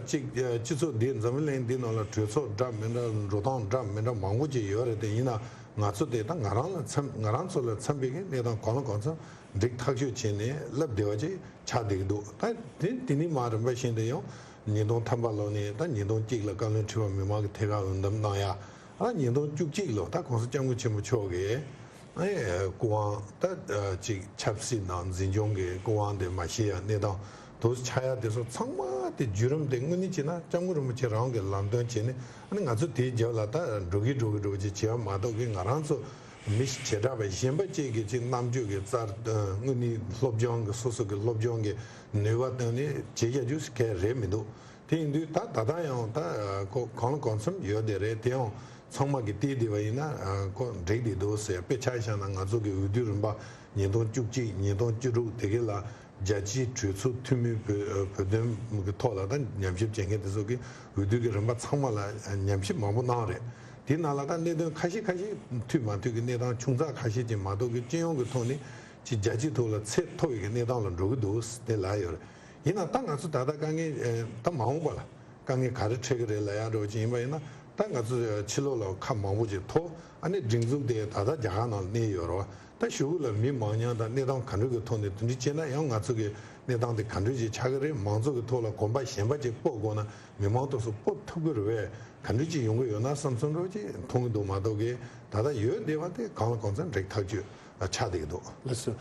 ཅིག་སྤྱི་ཚོགས་འདི་འཛམ་བུ་གླིང་འདི་ནང་ལ་གྲོས་ཚོགས་འདྲ་མི་འདྲ། འགྲོ་སྟངས་འདྲ་མི་འདྲ་མང་པོ་ཅིག་ཡོད་རེད་དེ། ཡིན་ན་ང་ཚོ་དེ་ད་ང་རང་ལ་འཚམ། ང་རང་ཚོ་ལ་འཚམ་པའི་གི་གནས་སྟངས་གང་ལ་གང་འཚམ་འགྲིག་ཐག་ཆོད་བྱས་ནས་ལབ་བསྡད་པ་ཅིག་ཆགས་བསྡད་ཀྱི་འདུག་ད་དེ་དེ་ནས་མར་རིམ་པ་བཞིན་དུ་ཡང་ཉིས་སྟོང་ཐམ་པ་ལོ་ནས་ད་ཉིས་སྟོང་གཅིག་ལ་བཀའ་བློན་ཁྲི་པ་མི་མང་གི་ཐད་ཀར་འོས་འདེམས་གནང་ཡ། ཨ་ཉིས་སྟོང་བཅུ་གཅིག་ལོ་ད་༸གོང་ས་༸སྐྱབས་མགོན་ཆེན་པོ་མཆོག་གིས་ཨེ་སྐུ་དབང་ད་ཅིག་ཆབ་སྲིད་ནང་འཛིན་སྐྱོང་གི་སྐུ་དབང་དེ་མ་བཞེས་ཡ་གནས་སྟངས་དུ་ཆགས་ཡ་དེ་ཚོ་ཚང་མ་དེ་བརྒྱུད་རིམ་དེ་དངོས་གནས་བྱས་ན་༸སྐྱབས་མགོན་རིན་པོ་ཆེ་རང་གིས་ལམ་སྟོན་བྱས་ནས། ཨ་ནི་ང་ཚོ་དེའི་རྒྱབ་ལ་ད་འགྲོ་གི་འགྲོ་གི་འགྲོ་གི་ཅིག་བྱས་པ་མ་གཏོགས་ཀྱི། ང་རང་ཚོ་མི་བྱེ་བྲག་པ་གཞན་པ་ཅིག་གི་ཅིག་རྣམ་དཔྱོད་ཀྱི་རྩལ། དངོས་གནས་སློབ་སྦྱོང་གི་སོ་སོ་གི་སློབ་སྦྱོང་གི་ནུས་པ་བཏོན་ནས་བྱེད་ཡ་རྒྱུ་གལ་རེད་མི་འདུག་དེ་ཡིན་དུས་ད་ད་ལྟ་ཡང་ད་ཁོ་གང་ལ་གང་འཚམ་ཡོད་དེ་རེད། དེ་ཡང་ཚང་མ་གིས་བལྟས་བསྡད་པ་ཡིན་ན་ཁོ་འགྲིག་བསྡད་འདུག་ཟེར། དཔེ་ཆ་བཞག་ན་ང་ཚོ་གི་འོས་བསྡུ་རིམ་པ་ཉིས་སྟོང་བཅུ་གཅིག་ཉིས་སྟོང་བཅུ་དྲུག་དེ་གའི་ལ་རྒྱལ་སྤྱིའི་གྲོས་ཚོགས་འཐུས་མི་བོད་བོད་དོན་གྱི་ཐོག་ལ་ད་ཉམས་ཞིབ་བྱེད་མཁན་དེ་ཚོ་གིས་འོས་བསྡུ་གི་རིམ་པ་ཚང་མ་ལ་ཉམས་ཞིབ་མང་པོ་གནང་རེད། དེའི་ནང་ལ་ད་གནད་དོན་ཁ་ཤས་ཁ་ཤས་འཐུས་མ་འཐུས་ཀྱི་གནས་སྟངས་ཆུང་ཙག་ཁ་ཤས་ཅིག་མ་གཏོགས་ཀྱི་སྤྱི་ཡོངས་ཀྱི་ཐོག་ནས་ཅིག་རྒྱལ་སྤྱིའི་ཐོག་ལ་ཚད་མཐོ་བའི་གི་གནས་སྟངས་ལ་འགྲོ་གི་འདུག་དེ་ལབ་ཡོད་རེད། ཡིན་ནའང་ད་ང་ཚོ་ད་ལྟ་དཀའ་ངལ་ཨེ་ད་མ་འོངས་པ་ལ་དཀའ་ངལ་ག་རེ་འཕྲད་ཀྱི་རེད་ལབ་ཡག་འདྲ་བོ་ཅིག་ཡིན་པ་ཡིན་ན། ད་ང་ཚོ་ཨེ་ཕྱི་ལོགས་ལ་ཁ་མང་པོ་ཅིག་ཐོབ། ཨ་ནི་སྒྲིག་འཛུགས་དེ་ད་ལྟ་རྒྱ་གར་ནང་གནས་ཡོད་རེད་བ། ད་གཞུག་གུ་ལ་མི་མང་ཉུང་དང་གནས་སྟངས་ག་འདྲ་གི་ཐོག་ནས་དེ་འདྲ་བྱས་ན་ཡང་ང་ཚོ་གི་གནས་སྟངས་དེ་ག་འདྲ་ཅིག་ཆགས་ཀྱི་རེད། མང་ཚོགས་ཀྱི་ཐོག་ལ་གོམ་པ་གཞན་པ་ཅིག་སྤོ་དགོས་ན་མི་མང་དེ་ཚོ་སྤོ་ཐུབ་ཀྱི་རེད་བས། ག་འདྲ་ཅིག་ཡོང་གི་ཡོད་ན་བསམ་བསམ་འདྲ་བོ་ཅིག་མཐོང་གི་འདུག་མ་གཏོགས་ཀྱི། ད་ལྟ་ཡོད་བསྡད་པ་དེ་གང་ལ་གང་འཚམ་འགྲིག་ཐག་ཆོད་ཆགས་བསྡད་ཀྱི་འདུག་ལགས་སོ།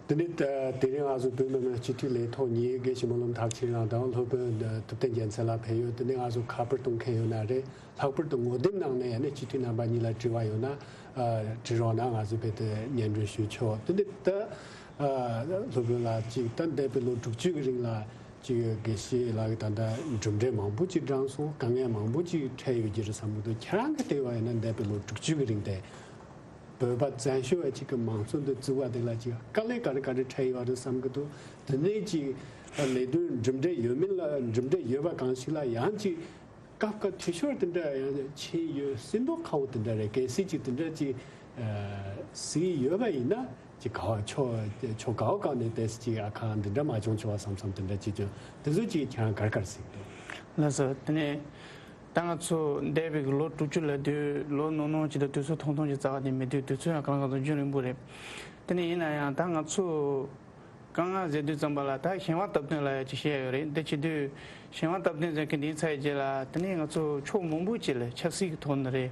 དེ་ནས་ད་དེ་རིང་ང་ཚོ་བོད་མི་མང་སྤྱི་འཐུས་ལས་ཐོག་གཉིས་དགེ་བཤེས་སྨོན་ལམ་མཐར་ཕྱིན་ལགས་དང་སློབ་དཔོན་ཐུབ་བསྟན་རྒྱལ་མཚན་ལགས་ཕེབས་ཡོད། དེ་ནས་ང་ཚོ་ཁ་པར་གཏོང་མཁན་ཡོད་ན་རེད། ལྷག་པར་དུ་ངོ་དེབ་ནང་ནས་ཡང་ན་སྤྱི་འཐུས་རྣམ་པ་གཉིས་ལ་དྲི་བ་ཡོད་ན་ཨ་དྲི་རོགས་གནང་། ང་ཚོས་རྦད་དེ་སྙན་སྒྲོན་ཞུ་ཆོག་དེ་འདི་ད་ཨ་སློབ་དཔོན་ལགས་ཅིག་ད་འདས་པའི་ལོ་དྲུག་ཅུ་གི་རིང་ལ་ཅིག་དགེ་བཤེས་ལགས་ཀྱིས་ད་ལྟ་གྲུབ་འབྲས་མང་པོ་ཅིག་བགྲངས་སོང་། དཀའ་ངལ་མང་པོ་ཅིག་འཕྲད་ཡོད་ཀྱི་རེད་བསམ་གྱི་འདུག་ཁྱེད་རང་གིས་བལྟས་པ་ཡིན་ན་འདས་པའི་ལོ་དྲུག་ཅུ་གི་རིང་དེ་བོད་པ་བཙན་བྱོལ་བ་ཅིག་གི་མང་གཙོ་འདི་བཙུགས་པ་དེ་ལ་ཅིག་དཀའ་ལས་ག་རེ་ག་རེ་འཕྲད་ཡོད་རེད་བསམ་གྱི་འདུག་དེ་ནས་ཅིག་ལས་དོན་གྲུབ་འབྲས་ཡོད་མིན་ལ་གྲུབ་འབྲས་ཡོད་པ་གང་ཞིག་ལ་ཡང་ཅིག་སྐབས་འགའ་འཐུས་ཤོར་དེ་འདྲ་ཡང་ཕྱིན་ཡོད་སྲིད་མདོག་ཁ་བོ་དེ་འདྲ་རེད། གལ་སྲིད་ཅིག་དེ་འདྲ་ཅིག་ཨ་གཟིགས་ཡོད་པ་ཡིན་ན་ཅིག་ག་བ་ཕྱོགས་ཕྱོགས་ག་བ་གང་ནས་ཏོག་ཙམ་ཅིག་ཨ་ཁ་འདི་འདྲ་མ་བྱུང་ཆོག་པ་བསམ་བསམ་དེ་འདྲ་ཅིག་ཀྱང་དེ་ཚོ་ཅིག་ཁྱེད་རང་ག་རེ་ག་རེ་གཟིགས་འདུག་ལགས་སོ། དེ་ནས་ད་ང་ཚོ་འདས་པའི་ལོ་དྲུག་ཅུ་ལབ་དུས་ལོ་ནོར་ནོར་ཅིག་དང་དུས་ཚོད་ཐུང་ཐུང་ཅིག་རྩ་བ་ནས་མི་འདུག་དུས་ཚོད་ཡང་གང་གང་དུ་རྒྱུན་རིང་པོ་རེད། དེ་ནས་ཡིན་ན་ཡང་ད་ང་ཚོ་དཀའ་ངལ་ཟེར་དུས་ཙམ་པ་ལ་ད་གཞན་དབང་སྟབས་བསྟུན་ལབ་ཡ་ཅིག་བཤད་ཡོད་རེད། འདི་བྱེད་དུས་གཞན་དབང་སྟབས་བསྟུན་ཟེར་མཁན་འདིའི་ཚར་རྗེས་ལ་དེ་ནས་ང་ཚོ་ཕྱོགས་མང་པོ་ཅིག་ལ་ཆབ་སྲིད་ཀྱི་ཐོག་ནས་རེད།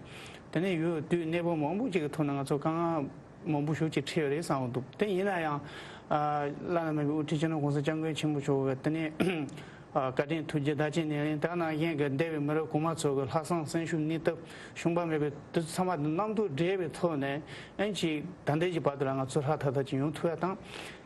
དེ་ནས་ཡུལ་དུས་གནས་བབ་མང་པོ་ཅིག་གི་ཐོག་ནས་ང་ཚོ་དཀའ་ངལ་མང་པོ་ཞེ་ཅིག་འཕྲད་ཡོད་རེད་བསམ་གྱི་འདུག་དེ་ཡིན་ན་ཡང་ཨ་བླ་ན་མེད་པའི་དབུ་ཁྲིད་སྤྱི་ནོར་༸གོང་ས་༸སྐྱབས་མགོན་ཆེན་པོ་མཆོག་གིས་དེ་ནས་ཨ་བཀའ་དྲིན་ཐུགས་རྗེ་བདག་གཅེས་ནས་ལེན། དེ་ནང་བཞིན་གྱི་འདས་པའི་མི་རབས་གོང་མ་ཚོ་གི་ལྷག་བསམ་སེམས་ཤུགས་སྙིང་སྟོབས་ཞུམ་པ་མེད་པའི་དེ་ཚོ་ཚང་མ་དེ་རྣམ་རྟོག་སྒྲིལ་བའི་ཐོག་ནས་ཨན་ཅིག་ད་ལྟའི་ཅིག་བར་དུ་ལ་ང་ཚོ་ཧྲ་ཐག་ཐག་ཅིག་ཡོང་ཐུབ་ཡ་དང་།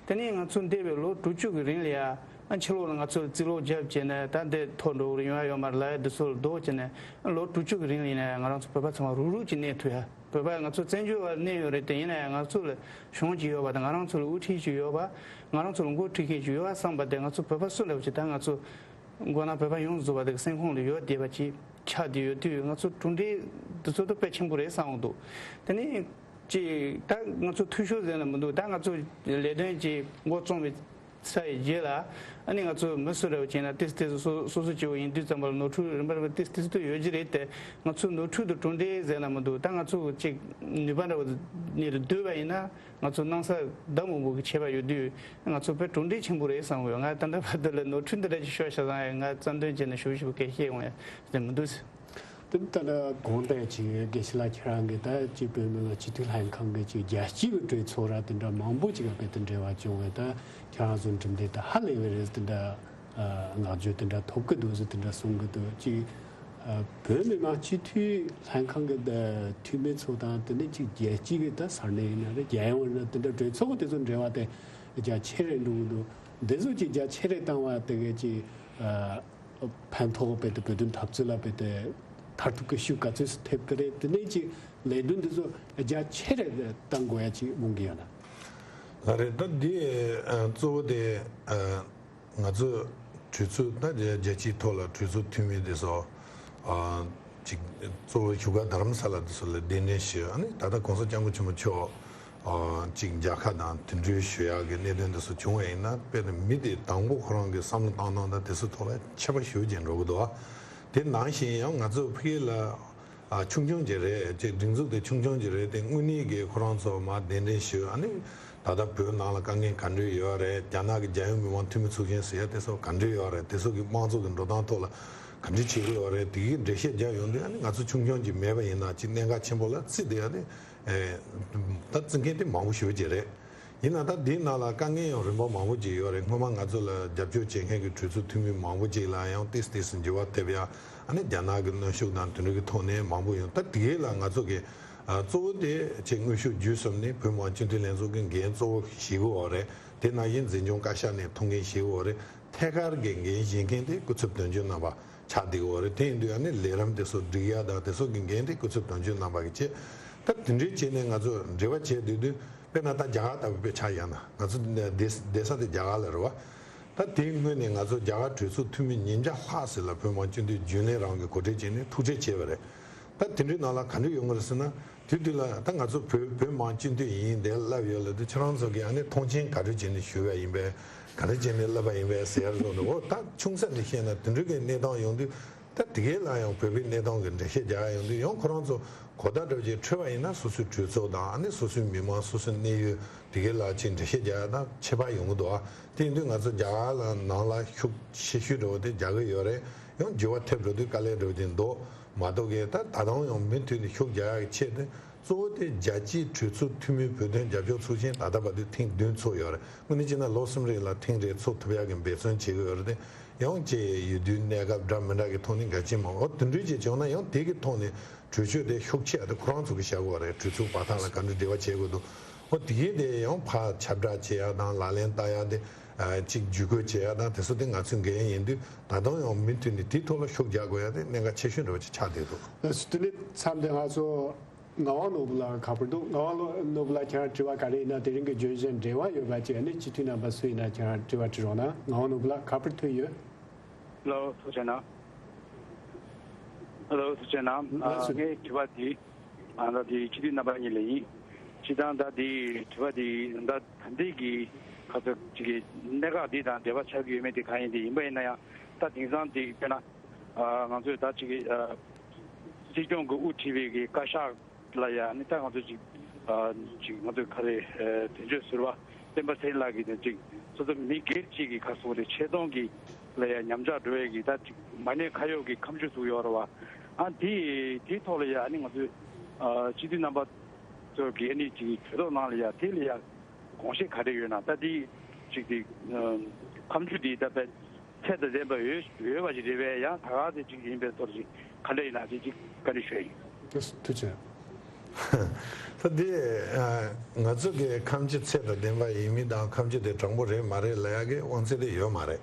དེ་ནས་ང་ཚོ་འདས་པའི་ལོ་དྲུག་ཅུ་གི་རིང་ལ་ཡ་ཨ་ཕྱི་ལོགས་ལ་ང་ཚོ་ལ་རྩིས་ལོག་རྒྱབ་བྱས་ནས་ད་འདི་ཐོག་འགྲོ་གི་རེད་ཡོང་ཡ་ཡོད་མ་རེད་ལབ་ཡ་འདི་ཚོ་ལ་ལྡོག་བྱས་ནས་ཨ་ལོ་དྲུག་ཅུ་གི་རིང་ལ་ཡིན་ན་ཡང་ང་རང་ཚོ་བོད་པ་ཚང་མ་རུག་རུག་ཅིག་གནས་ཐུབ་ཡ། བོད་པ་ང་ཚོ་བཙན་བྱོལ་བ་གནས་ཡོད་རེད་དེ། ཡིན་ན་ཡང་ང་ཚོ་ལ་གཞུང་ཅིག་ཡོད་པ་དང་ང་རང་ཚོ་ལ་དབུ་ཁྲིད་ཅིག་ཡོད་པ། ང་རང་ཚོ་ལ་འགོ་ཁྲིད་མཁན་ཅིག་ཡོད་པ་བསམ་པ་དེ་ང་ཚོ་བོད་པ་སུ་འདྲ་བོ་ཅིག་ད་ང་ཚོ་མགོ་ན་བོད་པ་ཡོངས་རྫོགས་པ་དེ་གི་སེམས་ཁོང་ལ་ཡོད་བསྡད་པ་ཅིག་ཆགས་བསྡད་ཡོད་དུས་ང་ཚོ་གྲུབ་འབྲས་འདི་ཚོ་ད་དཔེ་ཆེན་པོ་རེད་བསམ་གྱི་འདུག་དེ་ནས་ཅིག་ད་ང་ཚོ་འཐུས་ཤོར་ཟེར་ན་མི་འདུག་ད་ང་ཚོ་ལས་དོན་ཅིག་འགོ་རྩོམ་པའི་ཚར་བའི་རྗེས་ལ་ཨ་ནི་ང་ཚོ་མི་སུ་འདྲ་བོ་བྱས་ན་ཏིས་ཏིས་སོ་སོ་སོ་སྐྱེ་བོ་ཡིན་དུས་ཙམ་པ་ལ་ནོར་འཁྲུལ་རིམ་པ་རིམ་པ་ཏིས་ཏིས་སུ་ཡོད་ཀྱི་རེད་དེ། ང་ཚོ་ནོར་འཁྲུལ་དང་གྲུབ་འབྲས་ཟེར་ན་མི་འདུག་ད་ང་ཚོ་ཅིག་ནུས་པ་འདྲ་བོ་ནས་ལ་བསྡུས་པ་ཡིན་ན་ང་ཚོ་སྣང་ས་ཟླ་མང་པོ་གི་ཆད་པ་ཡོད་དུས་ང་ཚོ་དཔེ་གྲུབ་འབྲས་ཆེན་པོ་རེད་བསམ་གི་ཡོད། ང་ད་ལྟ་བར་དུ་ལ་ནོར་འཁྲུལ་འདི་འདྲ་ཅིག་ཤོར་ཤག་བསམ་ཡང་ང་བཙན་དོན་བྱས་ནས་ཞུ་ཞུ་སྐད་བཤད་འོང་ཡ་ཟེར་མི་འདུག་ཟེར། དེ་ལྟར་གོང་དེ་ཅིག་དགེ་བཤེས་ལགས་ཁྱེད་རང་གིས་ད་ཅིག་བོད་མི་མང་སྤྱི་འཐུས་ལྷན་ཁང་གི་ཅིག་རྒྱལ་སྤྱི་གི་གྲོས་ཚོགས་ར་དེ་འདྲ་མང་པོ་ཅིག་ག་དཔེ་དེ་འབྲེལ་བ་བྱུང་བས་ད་ཁྱེད་རང་ཚོ་གྲུབ་འབྲས་ད་ཧ་ལས་པ་རེད་དེ་འདྲ་བསྔགས་བརྗོད་དེ་འདྲ་ཐོབ་ཀྱི་འདུག་ཟེར་དེ་འདྲ་གསུང་གི་འདུག་ཅིག་བོད་མི་མང་སྤྱི་འཐུས་ལྷན་ཁང་གི་འཐུས་མི་ཚོ་དང་དེ་ནས་ཅིག་རྒྱལ་སྤྱི་གི་ད་ས་གནས་ཡིན་ན་རེད་རྒྱལ་ཡོངས་ཡིན་ན་དེ་འདྲ་གྲོས་ཚོགས་དེ་ཚོ་འབྲེལ་བ་དེ་རྒྱ་ཆེ་རེད་འགྲོ་གི་འདུག་འདི་ཚོ་ཅིག་རྒྱ་ཆེ་རེད་བཏང་བ་དེ་གས་ཅིག་ཕན་ཐོགས་དཔེ་དེ་བོད་དོན་འཐབ་རྩོད་ལ་དཔེ་དེ་མཐར་ཐུག་གི་ཤུགས་ག་ཚོད་སུ་ཐེབས་ཀྱི་རེད། དེ་ནས་ཀྱི་ལས་དོན་འདི་ཚོ་རྒྱ་ཆེ་རེ་བཏང་དགོས་ཡ་ཅིག་མངོན་གྱི་ཡོད་ན། ལགས་རེད། ད་འདི་ཨ་གཙོ་བོ་དེ་ཨ་ང་ཚོ་གྲོས་ཚོགས་ད་རྒྱ་རྒྱལ་སྤྱིའི་ཐོག་ལ་གྲོས་ཚོགས་འཐུས་མི་དེ་ཚོ་ཨ་ཅིག་གཙོ་བོ་བཞུགས་སྒར་རྡ་རམ་ས་ལ་དེ་ཚོ་ལ་གདན་འདྲེན་ཞུས། ཨ་ནི་ད་ལྟ་གོང་ས་སྐྱབས་མགོན་ཆེན་པོ་མཆོག་ཨ་ཅིག་མཇལ་ཁ་དང་དེ་འདྲའི་ཞུ་ཡག་གི་གནད་དོན་དེ་ཚོ་བྱུང་བ་ཡིན་ན་དཔེར་ན་མི་དེ་དང་པོ་ཁོ་རང་གི་བསམ་བློ་བཏང་སྟངས་དང་དེ་ཚོ་ཐོག་ལ་ཁྱད་པར་ཞེ་པོ་ཅིག་འགྲོ་གི་འདུག་ཨ་དེ་ནང་བཞིན་ཡང་ང་ཚོ་ཕ་གི་ལ་ཨ་ཆུང་ཆུང་ཅིག་རེད་ཅེས་སྒྲིག་འཛུགས་དེ་ཆུང་ཆུང་ཅིག་རེད་དེ་དངོས་གནས་ཀྱི་ཁོ་རང་ཚོ་མར་གདན་འདྲེན་ཞུས། ཨ་ནི་ད་ལྟ་བོད་ནང་ལ་དཀའ་ངལ་ག་འདྲ་ཡོད་རེད། རྒྱ་ནག་གི་རྒྱལ་ཡོངས་མི་མང་འཐུས་མི་ཚོགས་ཆེན་ཟེར་ཡ་དེ་ཚོ་ག་འདྲ་ཡོད་རེད། དེ་ཚོ་གི་དམངས་གཙོ་གི་འགྲོ་སྟངས་ཐོག་ལ་ག་འདྲ་བྱེད་ཀྱི་ཡོད་རེད། དེ་གི་འགྲེལ་བཤད་རྒྱག་ཡོང་དུས་ཨ་ནི་ང་ཚོ་ཆུང་ཆུང་ཅིག་མེད་པ་ཡིན་ན་ཅིག་གནད་འགག་ཆེན་པོ་ལ་བརྩིས་བསྡད་ཡ་དེ་ཨེ་ད་བརྩི་མཁན་དེ་མང་པོ་ཞེ་པོ་ཅིག་རེད། ཡིན་ན་ད་འདིའི་ནང་ལ་དཀའ་ངལ་ཡང་རིམ་པ་མང་པོ་ཅིག་ཡོད་རེད། སྔོན་མ་ང་ཚོ་ལ་རྒྱབ་སྐྱོར་བྱེད་མཁན་གྱི་གྲོས་ཚོགས་འཐུས་མི་མང་པོ་ཅིག་ལ་ཡང་ཏིས་ཏིས་འགྱུར་བ་ཐེབས་ཡ། ཨ་ནི་རྒྱ་ནག་གི་གནོན་ཤུགས་དང་དེ་འདྲ་གི་ཐོག་ནས་མང་པོ་ཡོང་། ད་དེ་གའི་ལ་ང་ཚོ་གི་ཨ་གཙོ་བོ་དེ་ཅིག་དངོས་ཤུགས་བརྒྱུད་གསུམ་ནས་བོད་མི་མང་སྤྱི་འཐུས་ལྷན་ཚོགས་ཀྱི་འགན་གཙོ་བོ་བཞེས་དགོས་པ་རེད། དེ་ནང་བཞིན་འཛིན་སྐྱོང་བཀའ་ཤག་ནས་ཐུགས་འགན་བཞེས་དགོས་པ་རེད། ཐད་ཀར་གྱི་འགན་བཞེས་མཁན་དེ་སྐུ་ཚབ་དོན་གཅོད་རྣམ་པ་ཆགས་བསྡད་ཡོད་རེད། དེ་ཡིན་དུས་ཨ་ནི་ལས་རིམ་དེ་ཚོ་སྒྲིག་ཡ་དང་དེ་ཚོ་གི་འགན་དེ་སྐུ་ཚབ་དོན་གཅོད་རྣམ་པ་གིས་བྱེད། ད་དེ་འདྲའི་བྱས་ནས་ང་ཚོ་འབྲེལ་བ་བྱས་བསྡད་དུས་དཔེར་ན་ད་རྒྱ་གར་ལྟ་བུ་དཔེ་ཆ་བཞག་ན་ང་ཚོ་བསྡད་བསྡད་ས་དེ་རྒྱ་གར་ལ་རེད་བ། ད་དེའི་སྔོན་ནས་ང་ཚོ་རྒྱ་གར་གྲོས་ཚོགས་འཐུས་མི་ཉིས་བརྒྱ་ལྷག་ཙམ་ལ་བོད་མི་མང་སྤྱི་འཐུས་རྒྱུན་ལས་རང་གི་གོ་སྒྲིག་བྱས་ནས་ཐུག་འཕྲད་བྱས་པ་རེད། ད་དེ་འདྲའི་ནང་ལ་ག་འདྲ་ཡོང་གི་རེད་ཟེར་ན། དེ་དུས་ལ་ད་ང་ཚོ་བོད་བོད་མི་མང་སྤྱི་འཐུས་ཡིན་དེ་ལབ་ཡོད་ལབ་དུས་ཁྱེད་རང་ཚོ་གིས་ཨ་ནི་མཐོང་ཆེན་ག་འདྲ་བྱས་ནས་ཞུ་བ་ཡིན་པས་ག་འདྲ་བྱས་ནས་ལབ་པ་ཡིན་པས་ཟེར་ཡ་རེད་འདུག་འོ་ད་ཆུང་ས་ནས་བཤད་ན་དེ་འདྲ་གི་གནས་སྟངས་ཡོང་དུས་ད་དེ་གའི་ལ་ཡང་བོད་པའི་གནས་སྟངས་ཀྱི་འགྲེལ་བཤད་རྒྱག་ཡ་ཡོང་དུས་ཡང་ཁོ་རང་ཚོ་གོ་བརྡ་འདྲ་བོ་ཅིག་འཕྲོད་པ་ཡིན་ན་སོ་སོའི་གྲོས་ཚོགས་དང་ཨ་ནི་སོ་སོའི་མི་མང་སོ་སོའི་གནས་ཡུལ་དེ་གའི་ལ་ཅིག་འགྲེལ་བཤད་རྒྱག་ཡ་ད་ཁྱད་པར་ཡོང་གི་འདུག་ཨ་དེ་ཡིན་དུས་ང་ཚོ་རྒྱ་གར་ལ་ནང་ལ་ཤུགས་ཆེ་ཤོས་འདྲ་བོ་དེ་རྒྱག་གི་ཡོད་རེད། ཡང་འགྱུར་བ་ཐེབས་འགྲོ་དུས་དཀའ་ལས་འདྲ་བོ་ཅིག་འདུག་མ་གཏོགས་གི་ད་ད་དུང་ཡང་མུ་མཐུད་ནས་ཤུགས་རྒྱག་ཡག་གི་ཆེད་དུ་ གཙོ་བོ་དེ་རྒྱལ་སྤྱིའི་གྲོས་ཚོགས་འཐུས་མིའི་བོད་དོན་རྒྱབ་སྐྱོར་ཚོགས་ཆེན་ད་ལྟ་བར་དུ་ཐེངས་བདུན་ཚོགས་ཡོད་རེད། དངོས་གནས་བྱས་ན་ལོ་གསུམ་རིང་ལ་ཐེངས་རེ་ཚོགས་ཐུབ་ཡག་གི་འབད་བརྩོན་བྱེད་ཀྱི་ཡོད་རེད་དེ། ཡང་ཅིག་ཡུལ་དུས་གནས་སྐབས་འདྲ་མི་འདྲ་གི་ཐོག་ནས་འགལ་རྐྱེན་མང་པོ་འོ་དེ་འདྲ་ཅིག་བྱུང་ན་ཡང་དེ་གི་ཐོག་ནས་གྲོས་ཆོད་དེ་ཤུགས་ཆེ་བ་དེ་ཁོ་རང་ཚོ་གིས་བཞག་དགོས་པ་རེད། གྲོས་ཚོགས་པ་ཐག་ལ་ག་འདྲ་འབྲེལ་བ་བྱེད་དགོས་འདུག་འོ་དེ་གས་དེ་ཡང་ཕར་ཁྱབ་བསྒྲགས་བྱེད་ཡག་དང་ལག་ལེན་བསྟར་ཡག་དེ་ཨ་ཅིག་ཇུས་འགོད་བྱེད་ཡག་དང་དེ་ཚོ་དེ་ང་ཚོའི་འགན་ཡིན་དུས་ད་དུང་ཡང་མུ་མཐུད་ནས་དེའི་ཐོག་ལ་ཤུགས་རྒྱག་དགོས་ཡག་དེ་གནད་འགག་ཆེ་ཤོས་འདྲ་བོ་ཅིག་ཆགས་བསྡད་འདུག་ལགས་སོ། དེ་ནས་མཚམས་འདི་ང་ཚོ་ངག་དབང་ནོར་བུ་ལགས་ཁ་པར་འདུག་ངག་དབང་ནོར་བུ་ལགས་ཁྱེད་རང་དྲི་བ་ག་རེ་ཡིན་ན་དེ་རིང་གི་བརྗོད་གཞིར་འབྲེལ་བ་ཡོད་པ་ཅིག་ཨ་ནི་སྤྱི་འཐུས་རྣམ་པ་སུ་ཡིན་ན་ཁྱེད་རང་དྲི་བ་དྲི་རོགས་གནང་། ངག་དབང་ནོར་བུ་ལགས་ཁ་པར་ཐོན་ཡོད། ལགས་ཐུགས་རྗེ་གནང་། ལགས་ཐུགས་རྗེ་གནང་། ལགས་སོ། ངའི་དྲི་བ་འདི་ཨ་ད་འདི་སྤྱི་འཐུས་རྣམ་པ་གཉིས་ལ་ཡིན། སྤྱི་བཏང་ད་འདི་དྲི་བ་འདི་ད་ད་འདི་གི་ཁ་ཚ་ཅིག་གི་གནད་འགག་འདི་དང་འབྲེལ་བ་ཆགས་ཀྱི་ཡོད་མེད་དེ་གང་ཡིན་དེ་ཡིན་པ་ཡིན་ན་ཡང་ད་དེང་སང་འདི་དཔེར་ན་ང་ཚོས་ད་ཅིག་གི་སྲིད་སྐྱོང་གི་དབུ་ཁྲིད་པའི་གི་བཀའ་ཤག་ལ་ཡང་ནི་ད་ང་ཚོ་ཅིག་ཨ་ཅིག་ང་ཚོ་ག་རེ་ཨ་དོན་གཅོད་ཟུར་པ་སྤེན་པ་ཚེ་རིང་ལགས་ཀྱིས་ནི་ཅིག་སོ་སོ་མི་སྒེར་གཅིག་གི་ཁ་སོ་རེ་ཆེ་མཐོང་གི་ལ་ཡང་ཉམས་ཆག་འགྲོ་ཡས་ཀྱི་ད་ཅིག་མ་ཎི་ཁ་ཡོག་གི་ཁ་མཆུ་ཟུག་ཡོད་རེད་བ། ཨ་དེ་དེའི་ཐོག་ལ་ཡང་ནི་ང་ཚོའི་ཨ་སྤྱི་འཐུས་རྣམ་པ་ཚོ་གི་ཨ་ནི་ཅིག་གྲོས་ཚོགས་ནང་ལ་ཡང་དེ་ལ་ཡང་དགོངས་བཞེས་ག་རེ་ཡོད་ན་ད་དེ་ཅིག་དེ་ཨ་ཁ་མཆུ་དེ་ད་དཔེ། ཚད་དང་ལྡན་པ་ཡོད་ཡོད་པ་ཞིག་རེད་པས་ཡང་ད་ག་དེ་གཅིག་ཡིན་པའི་ཐོག་ཅིག་ག་འདྲ་ཡིན་ན་དེ་གཅིག་བཀའ་འདྲི་ཞུ་ཡ་ཡིན། ཐུགས་རྗེ་ཆེ། ད་དེ་ང་ཚོ་གི་ཁ་མཆུ་ཚད་དང་ལྡན་པ་ཡིན་མིན་དང་ཁ་མཆུ་དེ་དྲང་པོ་རེད་མ་རེད་ལབ་ཡ་གི་དབང་ཚད་དེ་ཡོད་མ་རེད།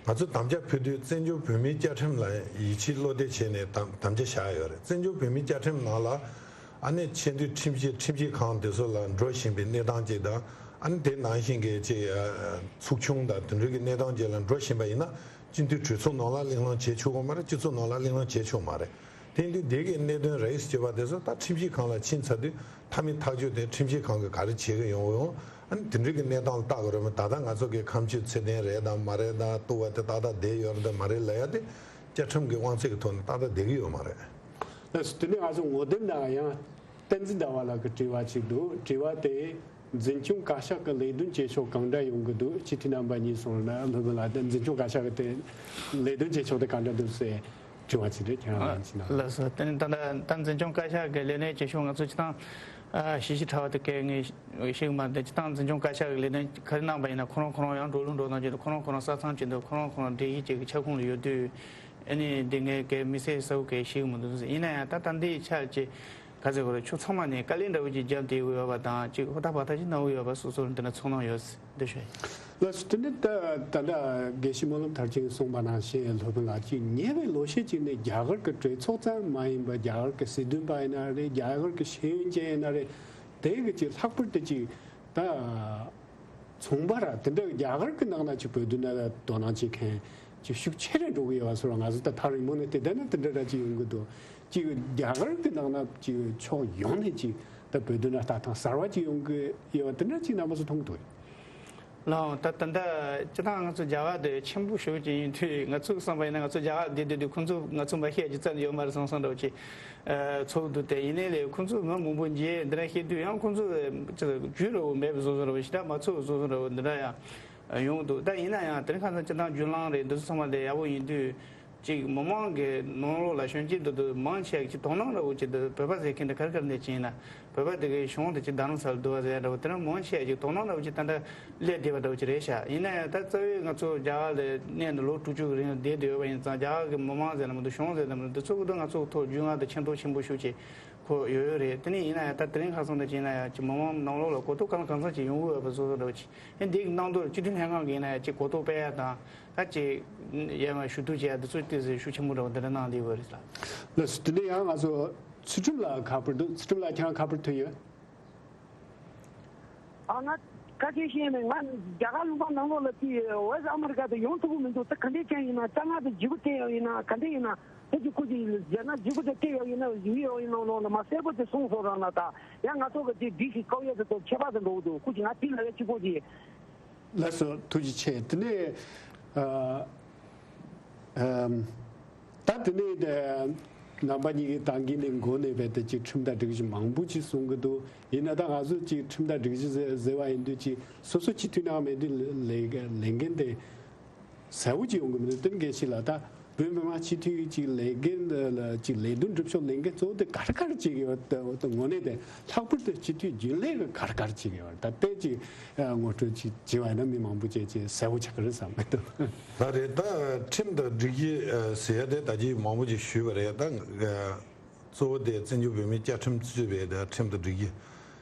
ང་ཚོ་དམ་བཅའ་ཕུལ་དུས་བཙན་བྱོལ་བོད་མིའི་བཅའ་ཁྲིམས་ལ་ཡིད་ཆེས་བློ་གཏད་བྱས་ནས་དམ་དམ་བཅའ་བཞག་ཡོད་རེད། བཙན་བྱོལ་བོད་མིའི་བཅའ་ཁྲིམས་ནང་ལ་ཨ་ནི་ཆེས་མཐོའི་ཁྲིམས་ཞིབ་ཁྲིམས་ཞིབ་ཁང་དེ་ཚོ་ལ་འགྲོ་བཞིན་པའི་གནས་སྟངས་ཅིག་དང་། ཨ་ནི་དེ་ནང་བཞིན་གྱི་ཅིག་ཚོགས་ཆུང་དང་དེ་འདྲ་གི་གནས་སྟངས་ཅིག་ལ་འགྲོ་བཞིན་པ་ཡིན་ན་སྤྱི་འཐུས་གྲོས་ཚོགས་ནང་ལ་གླེང་སློང་བྱེད་ཆོག་གི་མ་རེད། སྤྱི་ཚོགས་ནང་ལ་གླེང་སློང་བྱེད་ཆོག་མ་རེད། དེ་ཡིན་དུས་དེ་གི་གནད་དོན་རེད་ཅེས་པ་དེ་ཚོ་ད་ཁྲིམས་ཞིབ་ཁང་ལ་ཕྱིན་ཚར་དུས་མཐའ་མའི་ཐག་གཅོད་དེ་ཁྲིམས་ཞིབ་ཁང་གིས་ག་རེ་བྱེད་ཀྱི་ཡོང་ཡོང་། ཨ་ནི་དེ་འདྲ་གི་གནས་སྟངས་ལ་བལྟ་དགོས་རེད་མོད། ད་ལྟ་ང་ཚོ་གི་ཁ་མཆུ་ཚད་ལྡན་རེད་དང་མ་རེད་དང་བཏུ་བ་དེ་ཏག་ཏག་བསྡད་ཡོད་རེད་དང་མ་རེད་ལབ་ཡ་དེ་བཅའ་ཁྲིམས་ཀྱི་དབང་ཚད་ཀྱི་ཐོག་ནས་ཏག་ཏག་བསྡད་ཀྱི་ཡོད་མ་རེད། ལགས་སོ། དེ་ནས་ང་ཚོ་ངོ་དེབ་ནང་ཡང་བསྟན་འཛིན་ཟླ་བ་ལགས་ཀྱི་དྲི་བ་ཅིག་འདུག་དྲི་བ་དེ་འཛིན་སྐྱོང་བཀའ་ཤག་གི་ལས་དོན་བྱེད་ཕྱོགས་གང་འདྲ་ཡོང་གི་འདུག་སྤྱི་འཐུས་རྣམ་པ་གཉིས་སོང་ན་སློབ་དཔོན་ལགས་དེ་འཛིན་སྐྱོང་བཀའ་ཤག་གི་དེ་ལས་དོན་བྱེད་ཕྱོགས་དེ་གང་འདྲ་འདུག་ཟེར་དྲི་བ་ཅིག་རེད། ཁྱེད་རང་ལན་ཅིག་གནང་། ལགས་སོ། དེ་ནི་ད་ལྟ་ད་འཛིན་སྐྱོང་བཀའ་ཤག་གི་ལས་དོན་བྱེད་ཕྱོགས་ང་ཚོ་སྤྱི་བཏང་ཨ་ཞིབ་ཞིབ་ཕྲ་བ་དེ་སྐད་ངས་ཤེས་ཀྱི་མ་རེད། སྤྱི་བཏང་འཛིན་སྐྱོང་བཀའ་ཤག་གི་ལས་དོན་ག་རེ་གནང་པ་ཡིན་ན་ཁོ་རང་ཁོ་རང་ཡང་འགྲོ་ལུགས་འགྲོ་སྟངས་ཅིག་དང་ཁོ་རང་ཁོ་རང་འབྲེལ་ཡོད་ཅིག་གི་ཁྱབ་ཁོངས་ལ་ཡོད་དུས། ཨ་ནི་འདི་ངས་གའི་མི་སེར་གསལ་པོ་གའི་ཤེས་ཀྱི་མི་འདུག་ཡིན་ན་ཡང་ད་ལྟ་འདིའི་ཆར་གྱི་ག་ཚོད་གོ་རེ་ཆུ་ཚང་མ་ནས་དཀའ་ལས་འདྲ་བོ་ཅིག་བརྒྱབ་བསྡད་ཡོད་པ་དང་ཅིག་ཧུར་ཐག་བར་ཐག་ཅིག་གནང་ཡོད་པ་སོ་སོར་འདི་འདྲ་ཚོར་སྣང་ཡོད་འདི་ཞུ། ལགས་སོ། དེ་ནི་ད་ད་ལྟ་དགེ་བཤེས་སྨོན་ལམ་མཐར་ཕྱིན་གསུངས་པ་ནང་བཞིན་སློབ་དཔོན་ལགས་ཀྱིས་ཉེ་བའི་ལོ་ཤས་ཅིག་ནས་རྒྱ་གར་གྱི་གྲོས་ཚོགས་ཙམ་མ་ཡིན་པར་རྒྱ་གར་གྱི་སྲིད་དོན་པ་ཡིན་ན་རེད། རྒྱ་གར་གྱི་ཤེས་ཡོན་ཅན་ཡིན་ན་རེད། དེ་གི་ཅིག་ལྷག་པར་དུ་ཅིག་ད། ཚོང་པ་ར་དེ་འདྲ་རྒྱ་གར་གྱི་ནང་ན་ཅིག་བོད་དོན་ལ་དོ་སྣང་བྱེད་མཁན་ཅིག་ཤུགས་ཆེ་རུ་འགྲོ་གི་ཡོད་པ་སོགས་ང་ཚོ་ད་ཐག་རིང་མོ་ནས་དེ་ལྟ་ན་དེ་འདྲ་ར་ཅིག་ཡོང་གི་འདུག་ཅིག་རྒྱ་གར་གྱི་ནང་ན་ཅིག་ཕྱོགས་ཡོངས་ནས་ཅིག་ད་བོད་དོན་ལ་ལྟ་སྟངས་གསར་བ་ཅིག་ཡོང་གི་ཡོད་པ་དེ་འདྲ་ཅིག་རྣམ་པ་ཚོ་མཐོང་གི་འདུག་ལགས་འོང་། ད་ད་ལྟ་སྤྱི་བཏང་ང་ཚོ་རྒྱ་གར་དེ་ཆེན་པོ་ཞེ་པོ་ཅིག་ཡིན་དུས་ང་ཚོས་བསམ་པ་ཡིན་ན་ང་ཚོ་རྒྱ་གར་བསྡད་བསྡད་དུས་ཁོང་ཚོ་ང་ཚོ་མ་ཤེས་ཀྱི་རྩ་ནས་ཡོད་མ་རེད་བསམ་བསམ་འདྲ་བོ་ཅིག་ཚོགས་འདུ་དེ་ཡིན་ནའི་ལས་ཁོང་ཚོ་མི་མང་པོ་མཇལ་འདི་འདྲ་བཤད་དུས་ཡང་ཁོང་ཚོ་ཅི་རྒྱུས་ར་བོ་མེད་པ་བཟོ་བཟོ་འདྲ་བོ་ཞེ་དྲག་མ་ཚོར་བཟོ་བཟོ་འདྲ་བོ་འདི་འདྲ་ཡང་ཡོང་འདུག་ད་ཡིན་ན་ཡང་དེ་རིང་ཁ་སང་སྤྱི་བཏང་བརྒྱུད་ལམ་རེད་འདི་ཚོ་ཚང་མ་ལས་ཡག་པོ་ཡིན་དུས་ཅིག་མི་མང་གི་ནང་ལོགས་ལ་གཞོན་སྐྱེས་འདི་འདུག་མང་ཆེ་ཅིག་དོ་སྣང་འདྲ་བོ་ཅིག་འདུག་བོད་པ་ཟེར་མཁན་འདི་ག་རེ་ག་རེ་ནས་ཅིག་ཡིན་ན་བོད་པ་དེ་གའི་གཞུང་དེ་ཅིག་རྡ་རམ་ས་ལ་འདུག་བ་ཟེར་འདྲ་བོ་དེ་འདྲ་མང་ཆེ་ཅིག་དོ་སྣང་འདྲ་བོ་ཅིག་ད་ལྟ་སླེབས་བསྡད་པ་འདྲ་བོ་ཅིག་རེད་ཤག་ཡིན་ན་ཡང་ད་རྩ་བའི་ང་ཚོ་རྒྱ་གར་ལ་གནས་འདི་ལོ་དྲུག་ཅུ་གི་རིང་ལ་བསྡད་བསྡད་ཡོད་པ་ཡིན་ཙང་རྒྱ་གར་གི་མི་མང་ཟེར་ན་མི་འདུག་གཞུང་ཟེར་ན་མི་འདུག་དེ་ཚོ་གི་ད་ང་ཚོ་ཐོག་རྒྱུས་མངའ་དང་ཆེ་མཐོང་ཆེན་པོ་ཤུགས་ཆེ་ཁོ་ཡོད་ཡོད་རེད། དེ་ནས་ཡིན་ན་ཡང་ད་དེ་རིང་ཁ་སང་དུ་ཅིག་ཡིན་ན་ཡང་ཅིག་མི་མང་ནང་ལོགས་ལ་གོ་རྟོགས་གང་ལ་གང་འཚམ་ཅིག་ཡོང་གི་ཡོད་པ་བཟོ་བཟོ་འདྲ་བོ་ཅིག་ཡིན་འདི་གི་ནང་དུ་སྤྱི་འཐུས་ལྷན་ཁང་གི་ཡིན་ན་ཡང་ཅིག་གོ་རྟོགས་སྤེལ་ཡ་དང་ད་ཅིག་ཡ་མ་ཞུ་གཏུག་བྱེད་ཡ་འདི་ཚོ་ཏོག་ཙམ་ཤུགས་ཆེན་པོ་འདྲ་བོ་འདི་འདྲ་གནང་བསྡད་ཡོད་རེད་ལགས། ལགས་སོ། དེ་ནས་ཡང་ང་ཚོ་ཚུལ་ཁྲིམས་ལགས་ཁ་པར་འདུག་ཚུལ་ཁྲིམས་ལགས་ཁྱེད་རང་ཁ་པར་ཐོན་ཡོད། ཨ་ང་ཁ་ཤས་ཤིག་ནི་ང་རྒྱ་གར་ལུང་པ་ནང་ལོགས་ལ་དེ་ཝེ་སི་ཨ་མི་རི་ཀ་དུ་ཡོང་ཐུབ་ཀྱི་མི་འདུག་ད་ག་འདྲས་ཅན་ཡིན་ན་དཀའ་ངལ་དུ་འཇིགས་པ་སྐྱེ་ཡོང་ཡིན་ན་ག་འདྲས་ཡིན་ན་ད་ཅི་ཁུ་ཅི་ཡིན་ཟེར་ན་འཇིགས་པ་དེ་སྐྱེ་ཡོང་ཡིན་ན་ཡིན་ཡོང་ཡིན་ནོ་ནོ་ལ་མ་གསལ་པོ་དེ་གསུངས་སོང་རང་ལ་ད་ཡང་ང་ཚོ་གི་དེ་འདི་ཞིག་ཀའོ་ཡ་དེ་ཚོ་ཁྱད་པར་དུ་འགྲོ་གི་འདུག་ཁུ་ཅི་ང་དེ་ལ་ཡ་གཅིག་པོ་ཅི། ལགས་སོ། ཐུགས་རྗེ་ཆེ། དེ་ནས་ཨ་ཨམ། ད་དེ་ནས་དེ་རྣམ་པ་གཉིས་ཀྱིས་ད་གིན་ནས་འགོ་ནས་བས་དེ་ཅིག་ཁྲིམས་དང་སྒྲིག་གཞི་མང་པོ་ཅིག་གསུང་གི་འདུག་ཡིན་ན་ད་ང་ཚོ་ཅིག་ཁྲིམས་དང་སྒྲིག་གཞི་ཟེར་ཟེར་བ་ཡིན་དུས་ཅིག་སོ་སོ་སྤྱི་འཐུས་ནང་མེད་དུས་ལས་ལས་འགན་དེ་གསལ་བོ་ཅིག་ཡོང་གི་མི་འདུག་དེ་འགན་ཞིག་ལ་ད་ བོད་མི་མང་སྤྱི་འཐུས་ཀྱི་ལས་འགན་ལ་ཅིག་ལས་དོན་སྒྲུབ་ཕྱོགས་ལས་འགན་གཙོ་བོ་དེ་ག་རེ་ག་རེ་བྱེད་ཀྱི་ཡོད་དེ་དངོས་གནས་དེ་ལྷག་པར་དུ་སྤྱི་འཐུས་རྒྱུན་ལས་ཀྱི་ག་རེ་ག་རེ་བྱེད་ཀྱི་ཡོད་ད་ལྟའི་ཅིག་ངོ་སྤྲོད་ཅིག་བྱས་པ་ཡིན་ན་མི་མང་པོ་ཅིག་ཅིག་གསལ་པོ་ཆགས་ཀྱི་རེད་བསམ་གྱི་འདུག་ད་རེད། ད་ཁྲིམས་དང་སྒྲིག་གཞི་ཟེར་ཡ་དེ་ད་ཅིག་མང་པོ་ཅིག་ཞུས་པ་རེད། ད་གཙོ་བོ་དེ་བཙན་བྱོལ་བོད་མིའི་བཅའ་ཁྲིམས་གཙོས་པའི་ད་ཁྲིམས་དང་སྒྲིག་གཞི་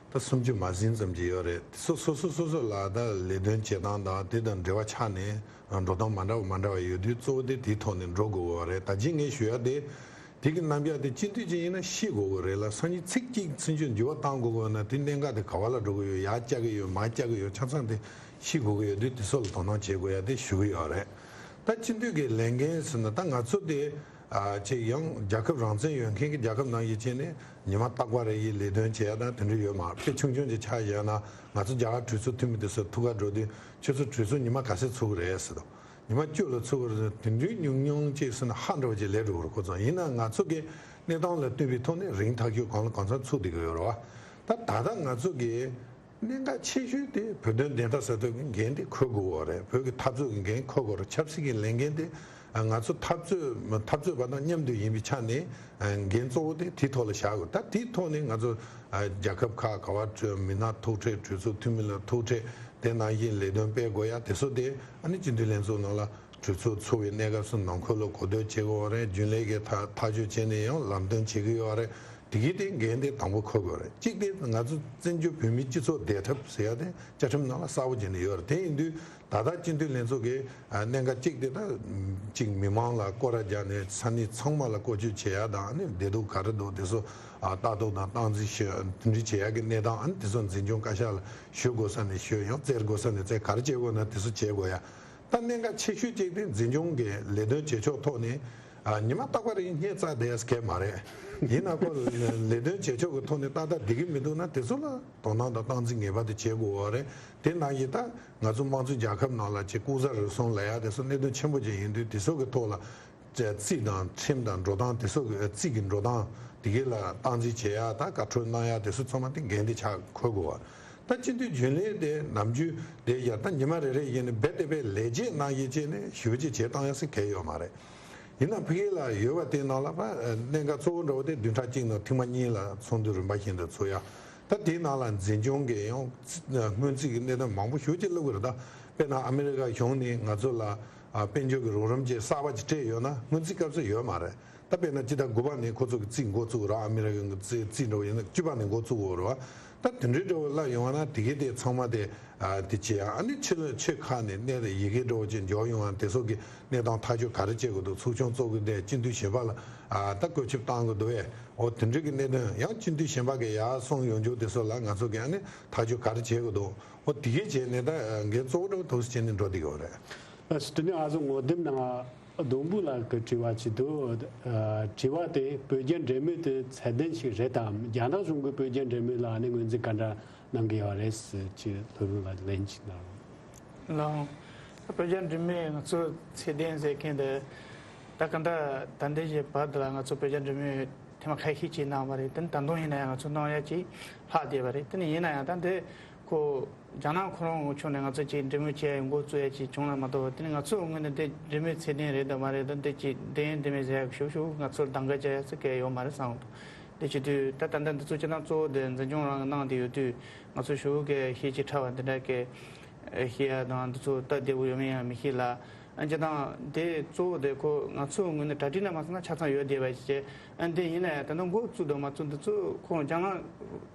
ད་སུམ་ཅུ་མ་ཟིན་ཙམ་ཅིག་ཡོད་རེད། དེ་ཚོ་སོ་སོ་སོ་སོ་ལ་ད་ལས་དོན་བྱེད་སྟངས་དང་དེ་དང་འབྲེལ་བ་ཆགས་ནས་འགྲོ་སྟངས་མ་འདྲ་བ་མ་འདྲ་བ་ཡོད་དུས་གཙོ་བོ་དེ་དེའི་ཐོག་ནས་འགྲོ་དགོས་པ་རེད། ད་ཅི་ངས་ཞུ་ཡ་དེ་དེ་གི་རྣམ་གཞག་དེ་སྤྱི་འཐུས་ཅིག་ཡིན་ན་ཤེས་དགོས་ཀྱི་རེད་ལ། སང་ཉིན་ཚིག་གཅིག་ཚུན་ཆད་འགྱུར་བ་གཏང་དགོས་ཀྱི་ཡོད་ན་དེ་གནད་འགག་དེ་ག་བ་ལ་འགྲོ་གི་ཡོད། ཡར་བཀྱག་གི་ཡོད་མར་བཀྱག་གི་ཡོད་ཆ་ཚང་དེ་ཤེས་དགོས་ཀྱི་ཡོད་དུས་དེ་ཚོ་ལ་དོ་སྣང་བྱེད་དགོས་ཡ་དེ་ཞུ་གི་ཡོད་རེད། ད་སྤྱི་འཐུས་ཀྱི་ལས་འགན་ཟེར་ན་ད་ང་ཚོ་དེ་ཨ་ཅིག་ཡང་རྒྱལ་ཁབ་རང་བཙན་ཡོད་མཁན་གྱི་རྒྱལ་ཁབ་ནང་བཞིན་བྱས་ནས་ཉི་མ་རྟག་པ་རེ་ཡི་ལས་དོན་བྱེད་ཡ་དང་དེ་འདྲ་ཡོད་མ་རེད། དཔེ་ཆུང་ཆུང་ཅིག་ཆ་བཞག་ན་ང་ཚོ་རྒྱ་གར་གྲོས་ཚོགས་འཐུས་མི་དེ་ཚོ་ཐུག་ག་འགྲོ་དུས་ཁྱོད་ཚོ་གྲོས་ཚོགས་ཉི་མ་ག་ཚོད་ཚུགས་ཀྱི་རེད་ཟེར་དང་། ཉི་མ་བཅུ་ལ་ཚུགས་པ་རེད། དེ་འདྲའི་ཉུང་ཉུང་ཅིག་ཟེར་ན་ཧ་འདྲ་བ་ཅིག་ལས་འགྲོ་བར་ཁོ་ཚོ་ཡིན་ན་ང་ཚོ་གི་གནས་སྟངས་ལ་བསྟུན་པའི་ཐོག་ནས་རིང་ཐག་ཆོད་གང་ལ་གང་འཚམ་ཚུགས་བསྡད་ཀྱི་ཡོད་རེད་བ། ད་ད་ལྟ་ང་ཚོ་གི་གནད་འགག་ཆེ་ཤོས་དེ་བོད་དོན་བདེན་མཐའ་གསལ་ཐབས་ཀྱི་འགན་དེ་འཁུར་དགོས་པ་རེད། བོད་ཀྱི་འཐབ་རྩོད་ཀྱི་འགན་འཁུར་དགོས་རེད། ཆབ་སྲིད་ཀྱི་ལས་འགན་དེ་ང་ཚོ་འཐབ་རྩོད་འཐབ་རྩོད་པ་དང་མཉམ་དུ་ཡིན་པའི་ཆ་ནས་འགན་གཙོ་བོ་དེ་དེའི་ཐོག་ལ་བཞག་དགོས། ད་དེའི་ཐོག་ནས་ང་ཚོ་རྒྱལ་ཁབ་ཁག་ག་བ་མི་སྣ་ཐུག་འཕྲད་གྲོས་ཚོགས་འཐུས་མི་ལ་ཐུག་འཕྲད། དེ་ནང་བཞིན་ལས་དོན་སྤེལ་དགོས་ཡ་དེ་ཚོ་དེ་ཨ་ནི་སྤྱི་འཐུས་ལྷན་ཚོགས་ནང་ལ་གྲོས་ཚོགས་ཚུགས་པའི་གནས་སྐབས་སུ་ནང་ཁུལ་ལ་གོ་བསྡུར་བྱེད་དགོས་པ་རེད། རྒྱུན་ལས་ཀྱི་ཐག་ཐག་གཅོད་བྱས་ནས་ཡང་ལམ་སྟོན་བྱེད་ཀྱི་ཡོད་རེད། དེ་གི་དེ་འགན་དེ་དང་པོ་འཁུར་དགོས་རེད། གཅིག་དེ་ང་ཚོ་བཙན་བྱོལ་བོད་མིའི་སྤྱི་ཚོགས་བདེ་ཐབས་ཟེར་ཡ་དེ་བཅའ་ཁྲིམས་ནང་ལ་གསལ་པོ་བྱས་ནས་ཡོད་རེད། དེ་ཡིན་དུས་ད་ལྟ་སྤྱི་འཐུས་ལྷན་ཚོགས་ཀྱི་གནད་འགག་གཅིག་དེ་ད་གཅིག་མི་མང་ལ་སྐོར་ར་རྒྱག་ནས་ས་གནས་ཚང་མ་ལ་བཀོལ་སྤྱོད་བྱེད་ཡ་དང་ཨ་ནི་བདེ་སྡུག་ག་རེ་འདུག་དེ་ཚོ་ལྟ་རྟོག་དང་སྟངས་འཛིན་ཞུ་དེ་འདྲ་བྱེད་ཡག་གི་གནས་སྟངས། ཨ་ནི་དེ་ཚོ་འཛིན་སྐྱོང་བཀའ་ཤག་ལ་ཞུ་དགོས་ས་ནས་ཞུ། ཡང་བཙལ་དགོས་ས་ནས་བཙལ། ག་རེ་བྱེད་དགོས་ན་དེ་ཚོ་བྱེད་དགོས་ཡ། ད་གནད་འགག་ཆེ་ཤོས་གཅིག་དེ་འཛིན་སྐྱོང་གི་ལས་དོན་བྱེད་ཕྱོགས་ཐོག་ནས་ཉི་མ་རྟག་པ་རེ་བསྙད་བཙལ་བསྡད་ཡ་གལ་མ་རེད། ཡིན་ན་ཁོ་ལས་དོན་བྱེད་ཕྱོགས་ཀྱི་ཐོག་ནས་ཏག་ཏག་བསྡད་ཀྱི་མི་འདུག་ན་དེ་ཚོ་ལ་དོ་སྣང་དང་སྟངས་འཛིན་ངེས་པར་དུ་བྱེད་དགོས་པ་རེད། དེ་ནང་བཞིན་ད་ང་ཚོ་དམངས་གཙོའི་རྒྱལ་ཁབ་ནང་ལ་ཅིག་ལྐོག་ཟ་རུལ་སུངས་ལབ་ཡ་དེ་ཚོ་གནད་དོན་ཆེན་པོ་ཅིག་ཡིན་དུས་དེ་ཚོ་གི་ཐོག་ལ། རྩིས་དང་ཁྲིམས་དང་འགྲོ་སྟངས་དེ་ཚོ་གི་རྩིས་ཀྱི་འགྲོ་སྟངས་དེ་གའི་ལ་སྟངས་འཛིན་བྱེད་ཡ་དང་བཀའ་འཁྲོལ་གནང་ཡ་དེ་ཚོ་ཚང་མ་དེ་འགན་དེ་ཆགས་འཁུར་དགོས་པ། ད་སྤྱི་འཐུས་རྒྱུན་ལས་དེ་ནམ་རྒྱུན་དེ་ཡ་ད་ཉི་མ་རེ་རེ་ཡིན་ནས་རྦད་དེ་རྦད་ལས་བྱེད་ནང་བཞིན་བྱས་ནས་ཞེ་པོ་ཅིག་བྱེད་བཏང་ཡ་ཟེར་གལ་ཡོད་མ་རེད། ཡིན་ན་ཕ་གི་ལ་ཡོད་པ་དེ་ནང་ལ་ཕ་གནད་འགག་གཙོ་བོ་འདྲ་བོ་དེ་བདུན་ཕྲག་གཅིག་ནང་ཐེངས་མ་གཉིས་ལ་ཚོགས་འདུ་རིམ་པ་བཞིན་དུ་ཚོགས་ཡ། ད་དེའི་ནང་ལ་འཛིན་སྐྱོང་གི་ཡང་སྔོན་རྩིས་ཀྱི་གནད་དོན་མང་པོ་ཞེ་པོ་ཅིག་སླེབས་ཀྱི་རེད། ད་དཔེར་ན་ཨ་མི་རི་ཀ་གཞུང་ནས་ང་ཚོ་ལ་ཨ་དཔལ་འབྱོར་གྱི་རོགས་རམ་ཅིག་གསར་པ་ཅིག་སྤྲད་ཡོད་ན་སྔོན་རྩིས་སྐབས་སུ་ཡོད་མ་རེད། ད་དཔེར་ན་སྤྱི་ཟླ་དགུ་པ་ནས་ཁོ་ཚོ་གི་རྩིས་འགོ་བཙུགས་ར། ཨ་མི་རི་ཀ་གི་རྩིས་རྩིས་འགྲོ་ཡིན་ན་བཅུ་པ་ནས་འགོ་བཙུགས་ཡོད་རེད་བ། ད་དེ་འདྲའི་འདྲ་བོ་སླེབས་ཡོང་བ་ན་དེ་གའི་དེ་ཚང་མ་དེ་ཨ་དེ་བྱེད་ཡ། ཨ་ནི་ཕྱི་ལ་ཕྱི་ཁག་ནས་གནད་དེ་ཡི་གེ་འདྲ་བོ་ཅིག་འབྱོར་ཡོང་བ་དེ་ཚོ་གི་གནས་སྟངས་ཐག་གཅོད་ག་རེ་བྱེད་དགོས་འདུག་ཚོགས་ཆུང་བཙུགས་གི་དེ་སྤྱི་འཐུས་གཞན་པ་ལ་ཨ་ད་བཀོད་ཁྱབ་བཏང་གི་འདུག་བས། འོ་དེ་འདྲ་གི་གནད་དོན་ཡང་སྤྱི་འཐུས་གཞན་པ་གི་ཡར་སོང་ཡོང་རྒྱུ་དེ་ཚོ་ལ་ང་ཚོ་གི་ཨ་ནི་ཐག་གཅོད་ག་རེ་བྱེད་དགོས་འདུག་འོ་དེ་གའི་བྱས་ནས་ད་འགན་གཙོ་བོ་འདྲ་བོ་ཐུགས་སུ་བྱས་ནས་འགྲོ་བསྡད་ཀྱི་ཡོད་རེད། ལགས་སོ། དེ་ནས་ང་ཚོ་ངོ་དེབ་ནང་ལྡོང་བུ་ལགས་ཀྱིས་དྲི་བ་ཅིག་འདུག་ཨ་དྲི་བ་དེ་བོད་རྒྱ་འབྲེལ་མོལ་དེ་ཚད་ལྡན་ཞིག་རེད་དམ། རྒྱ་ནག་གཞུང་གིས་བོད་རྒྱ་འབྲེལ་མོལ་ལ་ཨ་ནི་ངོས་འཛིན་ག་འདྲ་གནང་གི་ཡོད་རེད་ཟེར་ཅིག་སློབ་དཔོན་ལགས་ལན་ཅིག་གནང་རོགས། ལགས། བོད་རྒྱ་འབྲེལ་མོལ་ང་ཚོ་ཚད་ལྡན་ཟེར་མཁན་དེ་ད་ག་འདྲ་ད་ལྟའི་བར་དུ་ལ་ང་ཚོ་བོད་རྒྱ་འབྲེལ་མོལ་ཐེངས་མ་ཁ་ཤས་ཅིག་གནང་བ་རེད། དེ་ནི་ད་དུང་ཡིན་ན་ཡང་ང་ཚོ་གནང་ཡ་ཅིག་ལྷག་བསྡད་པ་རེད། དེ་ནི་ཡིན་ན་ཡང་ད་འདི་ཁོ་རྒྱ་ནག་ཁོ་རང་ངོས་ཕྱོགས་ནས་ང་ཚོ་ཅིག་འབྲེལ་མོལ་བྱེད་ཡ་འགོ་བཙུགས་ཡ་ཅིག་བྱུང་ན་མ་གཏོགས། དེ་ནི་ང་ཚོའི་ངོས་ནས་འདི་འབྲེལ་མོལ་ཚད་ལྡན་རེད་དམ་མ་རེད་དམ། འདི་ཅིག་འདི་ཡིན་འདི་མིན་ཟེར་ཡ་ཞུ་ཞུ་ང་ཚོར་གདམ་ག་བྱེད་ཡ་ཟེར་གལ་ཡོད་མ་རེད་བསམ་འདུག་འདི་བྱེད་དུས་ད་ད་ལྟ་འདི་ཚོ་སྤྱིར་བཏང་གཙོ་བོ་དེ་འཛིན་སྐྱོང་རང་གིས་གནང་བསྡད་ཡོད་དུས་ང་ཚོ་ཞུ་གི་ཤེས་ཀྱི་ཕྲ་བ་འདི་འདྲ་གི་ཤེས་ཡ་དང་འདི་ཚོ་སྟབས་བདེ་པོ་ཡོད་མེད་ཡང་མི་ཤེས་ལ། ཨ་སྤྱིར་བཏང་དེ་གཙོ་བོ་དེ་ཁོ་ང་ཚོའི་ངོས་ནས་གྲ་སྒྲིག་ནང་མ་སོང་ན་ཆ་ཚང་ཡོད་བསྡད་པ་ཞིག་བྱས། ཨ་འདི་ཡིན་ན་ཡང་ད་ནི་འགོ་བཙུགས་དང་མ་བཙུགས་འདི་ཚོ་ཁོང་རྒྱ་ནག་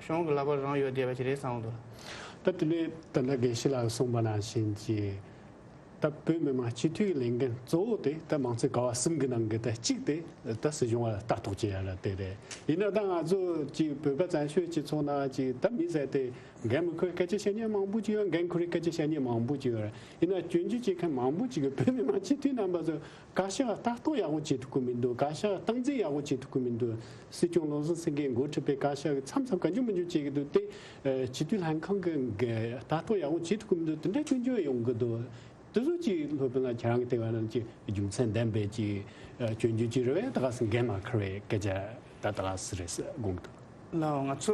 གཞུང་གི་ལག་པར་རང་ཡོད་བསྡད་པ་ཞིག་རེད་བསམ་འདུག་ད་དེ་ནས་ད་ལྟ་དགེ་བཤེས་ལགས་གསུངས་པ་ནང་བཞིན་གྱི་ད་བོད་མི་མང་སྤྱི་འཐུས་ཀྱི་ལས་འགན་གཙོ་བོ་དེ་ད་མང་གཙོའི་ཀ་བ་གསུམ་གྱི་ནང་གི་ད་གཅིག་དེ་ད་སྲིད་གཞུང་ལ་ལྟ་རྟོག་བྱེད་ཡ་ལ་དེ་རེད། ཡིན་ན་ད་ང་ཚོ་ཅིག་བོད་པ་བཙན་བྱོལ་སྤྱི་ཚོགས་ནང་ཅིག་ད་མི་ཟེར་དེ་འགན་མི་འཁུར་སྐད་ཆ་བཤད་མཁན་མང་པོ་ཅིག་ཡོད། འགན་འཁུར་རེ་སྐད་ཆ་བཤད་མཁན་མང་པོ་ཅིག་ཡོད་རེད། ཡིན་ན་སྐྱོན་བརྗོད་བྱེད་མཁན་མང་པོ་ཅིག་གིས་བོད་མི་མང་སྤྱི་འཐུས་རྣམ་པ་ཚོ་བཀའ་ཤག་ལྟ་རྟོག་ཡག་པོ་བྱེད་ཐུབ་ཀྱི་མི་འདུག་བཀའ་ཤག་སྟངས་འཛིན་ཡག་པོ་བྱེད་ཐུབ་ཀྱི་མི་འདུག་སྲིད་སྐྱོང་བློ་བཟང་སེང་གེས་འགོ་ཁྲིད་པའི་བཀའ་ཤག་གིས་མཚམས་མཚམས་གང་བྱུང་མང་བྱུང་བྱེད་ཀྱི་འདུག་དེ་སྤྱི་འཐུས་ལྷན་ཁང་གི་ལྟ་རྟོག་ཡག་པོ་བྱེད་ཐུབ་ཀྱི་མི་འདུག་དེ་འདྲ་སྐྱོན་བརྗོད་ཡོང་གི་འདུག་དེ་ཚོ་ཅིག་སློབ་དཔོན་ལགས་ཁྱེད་རང་གི་ལྟ་བ་ནང་ཅིག་རྒྱུ་མཚན་ལྡན་པའི་ཅིག་སྐྱོན་བརྗོད་ཅིག་རེད་པས། ད་ག་སེ་འགན་མ་འཁུར་བའི་སྐད་ཆ་ད་ད་ག་སེ་རེད་ཟེར་དགོངས་ཀྱི་འདུག་ལགས། ང་ཚོ་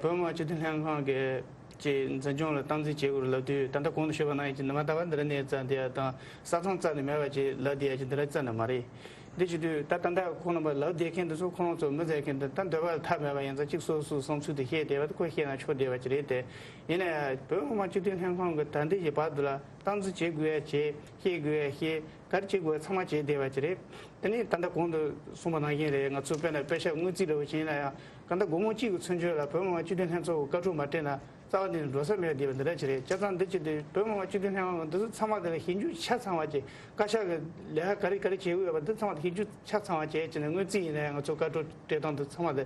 བོད་མི་སྤྱི་འཐུས་ལྷན་ཁང་གི་ ཅེས་འཛིན་སྐྱོང་ལ་སྟངས་འཛིན་བྱེད་དགོས་ལབ་དུས། ད་ལྟ་གོང་དུ་ཞུས་པ་ནང་བཞིན་གྱི་ནི་མ་ད་བར་འདི་ར་གནས་རྩ་འདི་ཡ་དང་ས་མཚམས་རྩ་ནས་མེད་པ་ཅིག་ལབ་བསྡད་ཡ་ཅིག་འདི་ར་རྩ་ནས་མ་རེད། འདི་བྱེད་དུས་ད་ད་ལྟ་ཁོང་རྣམ་པ་ལབ་བསྡད་མཁན་འདི་ཚོ་ཁོ་རང་ཚོ་མི་ཟེར་མཁན་འདི་ད་འདོད་པ་ལ་ཐབས་མེད་པ་ཡིན་ཙང་གཅིག་སོ་སོའི་བསམ་ཚུལ་དེ་བཤད་བསྡད་པ་དེ་ཁོས་བཤད་ན་ཆོག་བསྡད་པ་ཅིག་རེད་དེ། ཡིན་ན་ཡང་བོད་མི་མང་སྤྱི་འཐུས་ལྷན་ཁང་གི་ད་ལྟའི་ཞིག་བར་དུ་ལ་སྟངས་འཛིན་བྱེད་དགོས་ཡ་བྱེད། བཤད་དགོས་ཡ་བཤད། ག་རེ་བྱེད་དགོས་ཚང་མ་བྱས་བསྡད་པ་ཅིག་རེད། དེ་ནས་ད་ལྟ་གོང་དུ་གསུངས་པ་ནང་བཞིན་རེད། ང་ཚོ་དཔེར་ན་པེ་ཤག་དངུལ་རྩིས་འདྲ་བོ་བྱས་ན་ཡང་གང་ལྟར་སྒོར་མོ་གཅིག་གི་ཚུན་ཆད་ལ་བོད་མི་མང་སྤྱི་འཐུས་ལྷན་ཚོགས་ཀྱི་བཀའ་འཁྲོལ་མ་སྤྲད་ན་རྩ་བ་ནས་འགྲོ་ས་མེད་བསྡད་པ་འདི་འདྲ་ཅིག་རེད། བྱས་ཙང་འདི་ཅི་སྟེ་བོད་མི་མང་སྤྱི་འཐུས་ལྷན་ཁང་འདི་ཚོ་ཚང་མ་དེ་ལ་ཞིབ་འཇུག་ཆ་ཚང་བ་བྱས། བཀའ་ཤག་གི་ལས་ཀ་ག་རེ་ག་རེ་བྱེད་དགོས་ཡོད་པ་འདི་ཚང་མ་ཞིབ་འཇུག་ཆ་ཚང་བ་བྱས་བྱས་ནས་དངུལ་རྩིས་ཡིན་ན་ཡང་ང་ཚོ་བཀའ་འཁྲོལ་སྤྲད་སྟངས་འདི་ཚང་མ་དེ་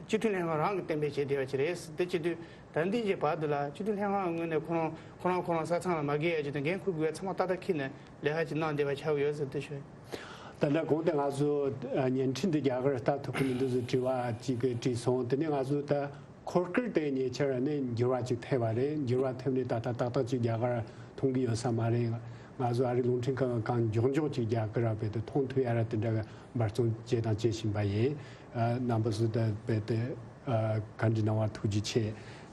སྤྱི་འཐུས་ལྷན་ཁང་རང་གིས་གཏན་འབེབས་བྱས་བསྡད་པ་ཅིག་རེད། འདི་ཅི་སྟེ། ད་ལྟའི་གི་བར་དུ་ལ་སྤྱི་འཐུས་ལྷན་ཁང་ངོས་ནས་ཁོ་རང་ཁོ་རང་ཁོ་རང་ས་མཚམས་ལ་མ་བརྒལ་ཡ་ཅིག་དང་འགན་འཁུར་དགོས་ཡ་ཚང་མ་ཏག་ཏག་འཁྱེར་ནས་ལས་ཀ་ཅིག་གནང་བསྡད་པ་ཆགས་ཡོད་ཟེར་དེ་ཞུ། ད་ལྟ་གོང་དེ་ང་ཚོ་ཨ་བརྙན་འཕྲིན་འདི་རྒྱ་གར་ལྟ་ཐུབ་ཀྱི་མི་འདུག་ཟེར་དྲི་བ་ཅིག་གི་དྲིས་སོང་། དེ་ནས་ང་ཚོ་ད་འཁོར་སྐར་དེ་ཉེ་ཆར་ནས་འགྱུར་བ་ཅིག་ཐེབས་པ་རེད། འགྱུར་བ་ཐེབས་ནས་ད་ལྟ་ཏག་ཏག་ཅིག་རྒྱ་གར་མཐོང་གི་ཡོད་ས་མ་རེད། ང་ཚོ་ཨ་རི་རླུང་འཕྲིན་ཁང་གང་མགྱོགས་མགྱོགས་ཅིག་རྒྱ་གར་ར་བེད་དུ་མཐོང་ཐུབ་ཡ་ར་དེ་འདྲ་གི་འབད་བརྩོན་བྱས་དང་བྱེད་བཞིན་པ་ཡིན། ཨ་རྣམ་པ་ཚོ་ད་རྦད་དེ་ཨ་བཀའ་འདྲི་གནང་བར་ཐུགས་རྗེ་ཆེ།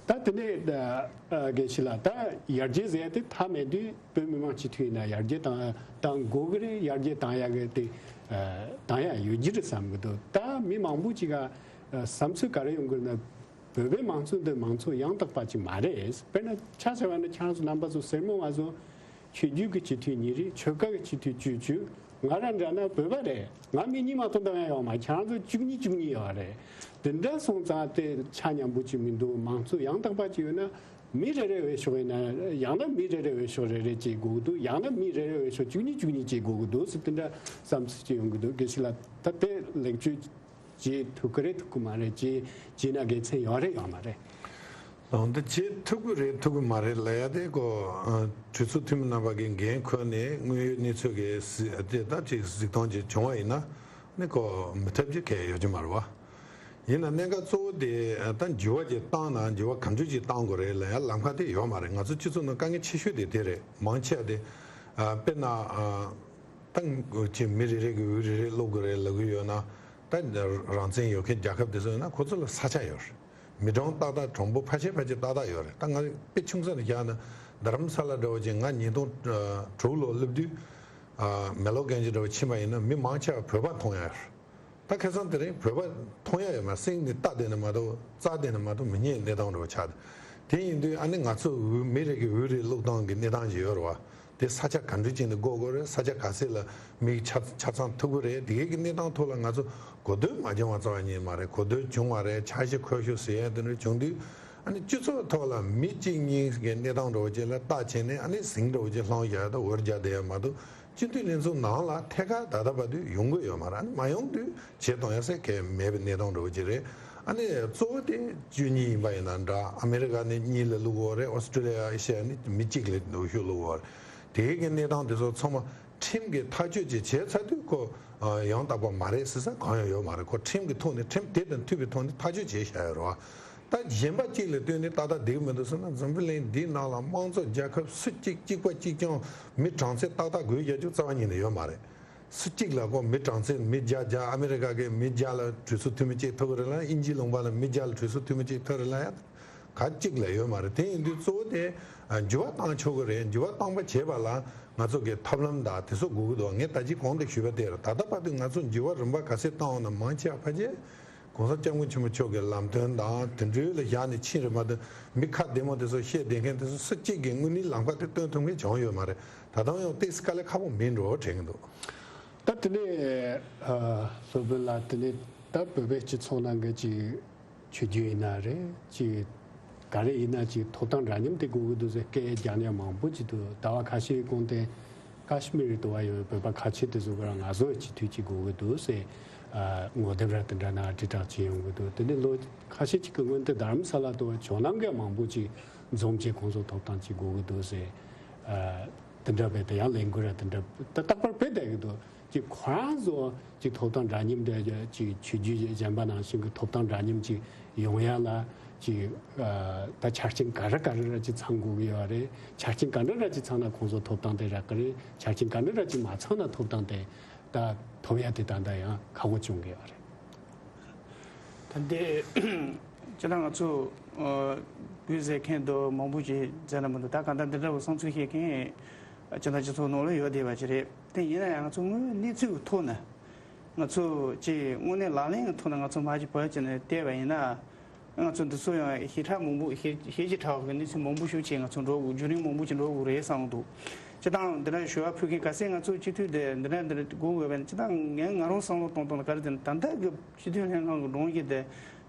ད་དེ་ནས་ཨ་དགེ་བཤེས་ལགས། ད་ཡར་རྒྱས་ཟེར་ཡ་དེ་མཐའ་མེད་དུས་བོད་མི་མང་སྤྱི་འཐུས་ཡིན་ན་ཡར་རྒྱས་བཏང་བཏང་དགོས་ཀྱི་རེད། ཡར་རྒྱས་བཏང་ཡ་གི་དེ་ཨ་བཏང་ཡ་ཡོད་ཀྱི་རེད་བསམ་གྱི་འདུག་ད་མི་མང་པོ་ཅིག་ག་ཨ་བསམ་ཚུལ་ག་རེ་ཡོང་གི་རེད་ན། བོད་པའི་མང་གཙོ་འདི་མང་གཙོ་ཡང་དག་པ་ཅིག་མ་རེད། དཔེར་ན་ཆ་བཞག་པ་ན་ཁྱེད་རང་ཚོ་རྣམ་པ་ཚོ་སེར་མོ་ང་ཚོ་ཆོས་བརྒྱུད་ཀྱི་སྤྱི་འཐུས་གཉིས་རེད། ཆོལ་ཁ་གི་སྤྱི་འཐུས་བཅུ་བཅུ། ང་རང་འདྲ་ན་བོད་པ་རེད། ང་མི་གཉིས་མ་གཏོགས་འདྲ་ཡང་ཡོད་མ། ཁྱེད་རང་ཚོ་བཅུ་གཉིས་བཅུ་གཉིས་ཡོད་རེད། དེ་འདྲ་སོང་ཙང་དེ་ཆ་མཉམ་པོ་ཅིག་མི་འདུག་མང་གཙོ་ཡང་དག་པ་ཅིག་ཡོད་ན་མི་རེ་རེ་འོས་ཤོག་ཡིན་ན་ཡང་ན་མི་རེ་རེ་འོས་ཤོག་རེ་རེ་ཅིག་དགོས་འདུག་ཡང་ན་མི་རེ་རེ་འོས་ཤོག་བཅུ་གཉིས་བཅུ་གཉིས་ཅིག་དགོས་ཀྱི་འདུག་ཟེར་དེ་འདྲ་བསམ་ཚུལ་ཅིག་ཡོང་གི་འདུག་དགེ་བཤེས་ལགས། ད་དེ་ལེགས་བཅོས་བྱེད་ཐུབ་ཀྱི་རེད་ཐུབ་ཀྱི་མ་རེད། བྱེད་བྱེད་ན་དགེ་མཚན་ཡོད་རེད་ཡོད་མ་རེད། ལགས་འདི་བྱེད་ཐུབ་ཀྱི་རེད་ཐུབ་ཀྱི་མ་རེད་ལབ་ཡ་དེ་ཀོ། ཨ་གྲོས་ཚོགས་འཐུས་མི་རྣམ་པ་གིས་འགན་འཁུར་ནས་དངོས་ཡོད་གནས་ཚུལ་གྱི་གཟིགས་དེ་ལྟར་ཅིག་གཟིགས་སྟངས་ཅིག་བྱུང་བ་ཡིན་ན་ནི་ཀོ་མི་ཐབས་ཀྱི་གལ་ཡོད་ཀྱི་མ་རེད་བ། ཡིན་ན་གནད་འགག་གཙོ་བོ་དེ་ད་འགྱུར་བ་ཅིག་བཏང་ན་འགྱུར་བ་ག་འདྲ་ཅིག་བཏང་དགོས་རེད་ལབ་ཡ་ལམ་ཁ་དེ་ཡོད་མ་རེད། ང་ཚོ་སྤྱི་ཚོགས་ནང་དཀའ་ངལ་ཆེ་ཤོས་དེ་དེ་རེད། མང་ཆེ་བ་དེ་ཨ་དཔེར་ན་ཨ་ད་ཅིག་མི་རེ་རེ་གི་འོས་རེ་རེ་སློག་དགོས་རེད་ལབ་གི་ཡོད་ན། ད་རང་བཙན་ཡོད་མཁན་རྒྱལ་ཁབ་དེ་ཚོ་ཡིན་ན་ཁོ་ཚོ་ལ་ས་ཆ་ཡོད་རེད། མི་གྲངས་ཏག་ཏག་གྲངས་འབོར་ཕལ་ཆེར་ཕལ་ཆེར་ཏག་ཏག་ཡོད་རེད། ད་ང་དཔེ་ཆུང་ས་ནས་བཞག་ན་རྡ་རམ་ས་ལ་འདྲ་བོ་ཅིག་ང་ཉིས་སྟོང་དྲུག་ལོ་སླེབས་དུས་ཨ་མེ་ལོ་གན་ཇི་འདྲ་བོ་ཕྱིན་པ་ཡིན་ན་མི་མང་ཆེ་བ་བོད་པ་མཐོང་ཡ་ཡོད་རེད། ད་ཁ་སང་དེ་རིང་བོད་པ་མཐོང་ཡ་ཡོད་མ་རེད། སེང་གེ་ནི་རྟ་དེ་ནི་མ་གཏོགས་རྩྭ་དེ་ནི་མ་གཏོགས་མི་རྙེད་གནས་སྟངས་འདྲ་བོ་ཆགས་ཏེ། དེ་ཡིན་དུས་ཨ་ནི་ང་ཚོ་འོས་མི་རེ་གི་འོས་རེ་སློག་སྟངས་ཀྱི་གནས་སྟངས་ཅིག་ཡོད་རེད་བ། དེ་ས་ཆ་ག་འདྲ་ཅིག་ནས་དགོས་དགོས་རེད། ས་ཆ་ག་ཚད་ལ་མི་ཆ་ཆ་ཚང་ཐུབ་ཀྱི་རེད། དེ་གའི་གི་གནས་སྟངས་ཐོག་ལ་ང་ཚོ་གོ་ཐོས་མ་བྱུང་བ་རྩ་བ་ཉིད་མ་རེད། གོ་ཐོས་བྱུང་བ་རེད། འཆར་གཞི་འཁོད་ཤོག་ཟེར་ཡ་དེ་འདྲ་བྱུང་དུས་ཨ་ནི་སྤྱི་ཚོགས་ཐོག་ལ་མི་གཅིག་གཉིས་ཀྱི་གནས་སྟངས་འདྲ་བོ་ཅིག་ལ་བརྟག་བྱས་ནས་ཨ་ནི་ཟིང་འདྲ་བོ་ཅིག་སློང་བཞག་ཡ་དང་འོས་རྒྱག་བསྡད་ཡ་མ་གཏོགས། སྤྱི་འཐུས་ལྷན་ཚོགས་ནང་ལ་ཐད་ཀར་ད་ལྟ་བར་དུ་ཡོང་གི་ཡོད་མ་རེད། ཨ་ནི་མ་ཡོང་དུས་བྱེད་གཏོང་ཡ་ཟེར་གལ་མེད་པའི་གནས་སྟངས་འདྲ་བོ་ཅིག་རེད། ཨ་ནི་གཙོ་བོ་དེ་བཅུ་གཉིས་ཡིན་པ་ཡིན་ན་འདྲ། ཨ་མེ་རི་ཀ་ནས་གཉིས་ལ་བླུག་ཡོད་རེད། ཨོ་སི་ཀྲི་ལི་ཡ་ཨེ་ཤི་ཡ་ནས་མི་གཅིག་ལ་འོས་ཤོག་བླུག་ཡོད་རེད། དེ་གའི་གནས་སྟངས་དེ་ཚོ་ཚང་མ་ཁྲིམས་ཀྱིས་ཐག་གཅོད་ཅིག་བྱས་ཚར་དུས་ཁོ་ཡང་དག་པ་མ་རེད་ཟེར་ས་གང་ཡང་ཡོད་མ་རེད། ཁོ་ཁྲིམས་ཀྱི་ཐོག་ནས་ཁྲིམས་དེ་དང་མཐུན་པའི་ཐོག་ནས་ཐག་གཅོད་བྱས་བཞག་ཡོད་རེད་བ། ད་གཞན་པ་གཅིག་ལ་ལྟོས་ནས་ཏག་ཏག་འགྲིག་མི་འདུག་ཟེར་ན། འཛམ་བུ་གླིང་འདིའི་ནང་ལ་དམངས་གཙོ་རྒྱལ་ཁབ་སུ་གཅིག་གཅིག་པ་གཅིག་རྐྱང་མི་གྲངས་ཚད་ཏག་ཏག་དགོས་རྒྱ་ཅུ་རྩ་བ་ཉིད་ནས་ཡོད་མ་རེད། སུ་གཅིག་ལ་ཁོ་མི་གྲངས་ཚད་མི་བརྒྱ་བརྒྱ། ཨ་མེ་རི་ཀ་གི་མི་བརྒྱ་ལ་གྲོས་ཚོགས་འཐུས་མི་གཅིག་ཐོབ་ཀྱི་རེད་ལ། དབྱིན་ཇིའི་ལུང་པ་ལ་མི་བརྒྱ་ལ་གྲོས་ཚོགས་འཐུས་མི་གཅིག་ཐོབ་རེད་ལ། ཡ་ག་གཅིག་ལ་ཡོད་མ་རེད། དེ་ཡིན་དུས་གཙོ་བོ་དེ་འགྱུར་བ་བཏང་ཆོག་གི་རེད། འགྱུར་བ་བཏང་པ་བྱས་པ་ལ་ང་ཚོ་གི་ཐབས་ལམ་དང་དེ་ཚོ་དགོས་ཀྱི་འདུག་ངས་ད་ཅི་གོང་དུ་ཞུས་པ་དེ་རེད། ད་ལྟ་བར་དུ་ང་ཚོ་འགྱུར་བ་རིམ་པ་ག་ཚད་བཏང་འོང་ན་མང་ཆེ་བ་ཕལ་ཆེར། གོང་ས་སྐྱབས་མགོན་ཆེན་པོ་མཆོག་གི་ལམ་སྟོན་དང་དེ་འདྲའི་ལ་བཞག་ནས་ཕྱིན་རེད་མ་གཏོགས། མི་ཁ་བདེ་མོ་དེ་ཚོ་བཤད་བསྡད་མཁན་དེ་ཚོ་སུ་གཅིག་གིས་དངོས་གནས་ལམ་ཁ་དེ་སྟོན་ཐུབ་མཁན་བྱུང་ཡོད་མ་རེད། ད་དུང་ཡང་ཏོག་ཙམ་དཀའ་ལས་ཁག་པོ་མིན་འགྲོ་དྲན་གྱི་འདུག་ད་དེ་ནས་ཨ་སློབ་དཔོན་ལགས། དེ་ནས་ད་བོད་པའི་སྤྱི་ཚོགས་ནང་གི་ཅིག་ཆོས་བརྒྱུད་ཡིན་ན་རེད། ཅིག་ག་རེ་ཡིན་ན་ཅིག་ཐོབ་ཐང་འདྲ་མཉམ་དེ་དགོས་ཀྱི་འདུག་ཟེར་སྐད་རྒྱག་མཁན་མང་པོ་ཅིག་འདུག་ཟླ་བ་ཁ་ཤས་གོང་དེ་ཀ་ཤི་མིར་དུ་བ་ཡོད་བོད་པ་ཁ་ཆེ་དེ་ཚོ་ག་རང་ང་ཚོ་སྤྱི་འཐུས་ཅིག་དགོས་ཀྱི་འདུག་ཟེར་ཨ་ངོ་དེབ་ར་དེ་འདྲ་ནང་དྲིལ་བསྒྲགས་བྱས་ཡོང་གི་འདུག་དེ་ནས་ལོ་ཁ་ཤས་ཅིག་གི་སྔོན་དུ་རྡ་རམ་ས་ལ་དུ་བ་ཇོ་ནང་གི་མང་པོ་ཅིག་འཛོམས་བྱས་ཁོང་ཚོ་ཐོབ་ཐང་ཅིག་དགོས་ཀྱི་འདུག་ཟེར་ཨ་དེ་འདྲ་བས་དེ་ཡང་ལས་འགུལ་ར་དེ་འདྲ་ད་རྟག་པར་སྤེལ་བསྡད་ཀྱི་འདུག་ཅིག་ཁོ་རང་ཚོ་ཅིག་ཐོབ་ཐང་འདྲ་མཉམ་འདྲ་ཅིག་ཆོས་བརྒྱུད་གཞན་པ་ནང་བཞིན་གྱི་ཐོབ་ཐང་འདྲ་མཉམ་ཅིག་ཡོང་ཡ་ལ་ཅིག་ཨ་ད་ཆ་རྐྱེན་ག་རེ་ག་རེ་ར་ཅིག་ཚང་དགོས་ཀྱི་ཡོད་རེད། ཆ་རྐྱེན་ག་འདྲ་ར་ཅིག་ཚང་ན་ཁོང་ཚོ་ཐོབ་ཐང་དེ་རག་གི་རེད། ཆ་རྐྱེན་ག་འདྲ་ར་ཅིག་མ་ཚང་ན་ཐོབ་ཐང་དེ་ད་ཐོབ་ཡ་དེ་ད་ལྟ་ཡང་ཁག་པོ་བྱུང་གི་ཡོད་རེད། ད་འདི་ སྤྱིར་བཏང་ང་ཚོ་ཨ་གུས་ཟེར་མཁན་དུ་མང་པོ་ཅིག་མཛད་ན་མི་འདུག་ད་གང་ལྟར་འདི་འདྲ་བའི་བསམ་ཚུལ་བཤད་མཁན་སྤྱི་ཚོགས་སྤྱི་ཚོགས་ནང་ལ་ཡོད་བསྡད་པ་ཅིག་རེད། དེ་ཡིན་ན་ཡང་ང་ཚོ་དངོས་ཡོད་གནས་ཚུལ་གྱི་ཐོག་ནས་ང་ཚོ་ཅིག་དངོས་གནས་ལག་ལེན་གྱི་ཐོག་ནས་ང་ཚོ་མར་ཅིག་བབས་བྱས་ནས་བལྟས་པ་ཡིན་ན། ང་ཚོ་འདི་ཚོ་ཡང་ཞེ་དྲག་མང་པོ་ཞེ་ཞེ་ཅིག་དྲག་གི་གནས་ཚུལ་མང་པོ་ཞིག་ཅིག་ང་ཚོ་འགྲོ་དགོས། བརྒྱུད་རིམ་མང་པོ་ཅིག་འགྲོ་དགོས་རེད་བསམ་གྱི་འདུག་སྤྱིར་བཏང་འདི་འདྲ་ཞུ་བ་ཕུལ་མཁན་ག་ཚད་ང་ཚོ་སྤྱི་འཐུས་དེ་འདི་འདྲ་འདི་འདྲ་དགོས་དགོས་པས་ན། སྤྱིར་བཏང་ངས་ང་རང་བསམ་བློ་གཏོང་སྟངས་ལ་ག་རེ་ཟེར་ན། ད་ལྟ་གི་སྤྱི་འཐུས་ལྷན་ཁང་གི་སྒྲོམ་གཞི་དེ་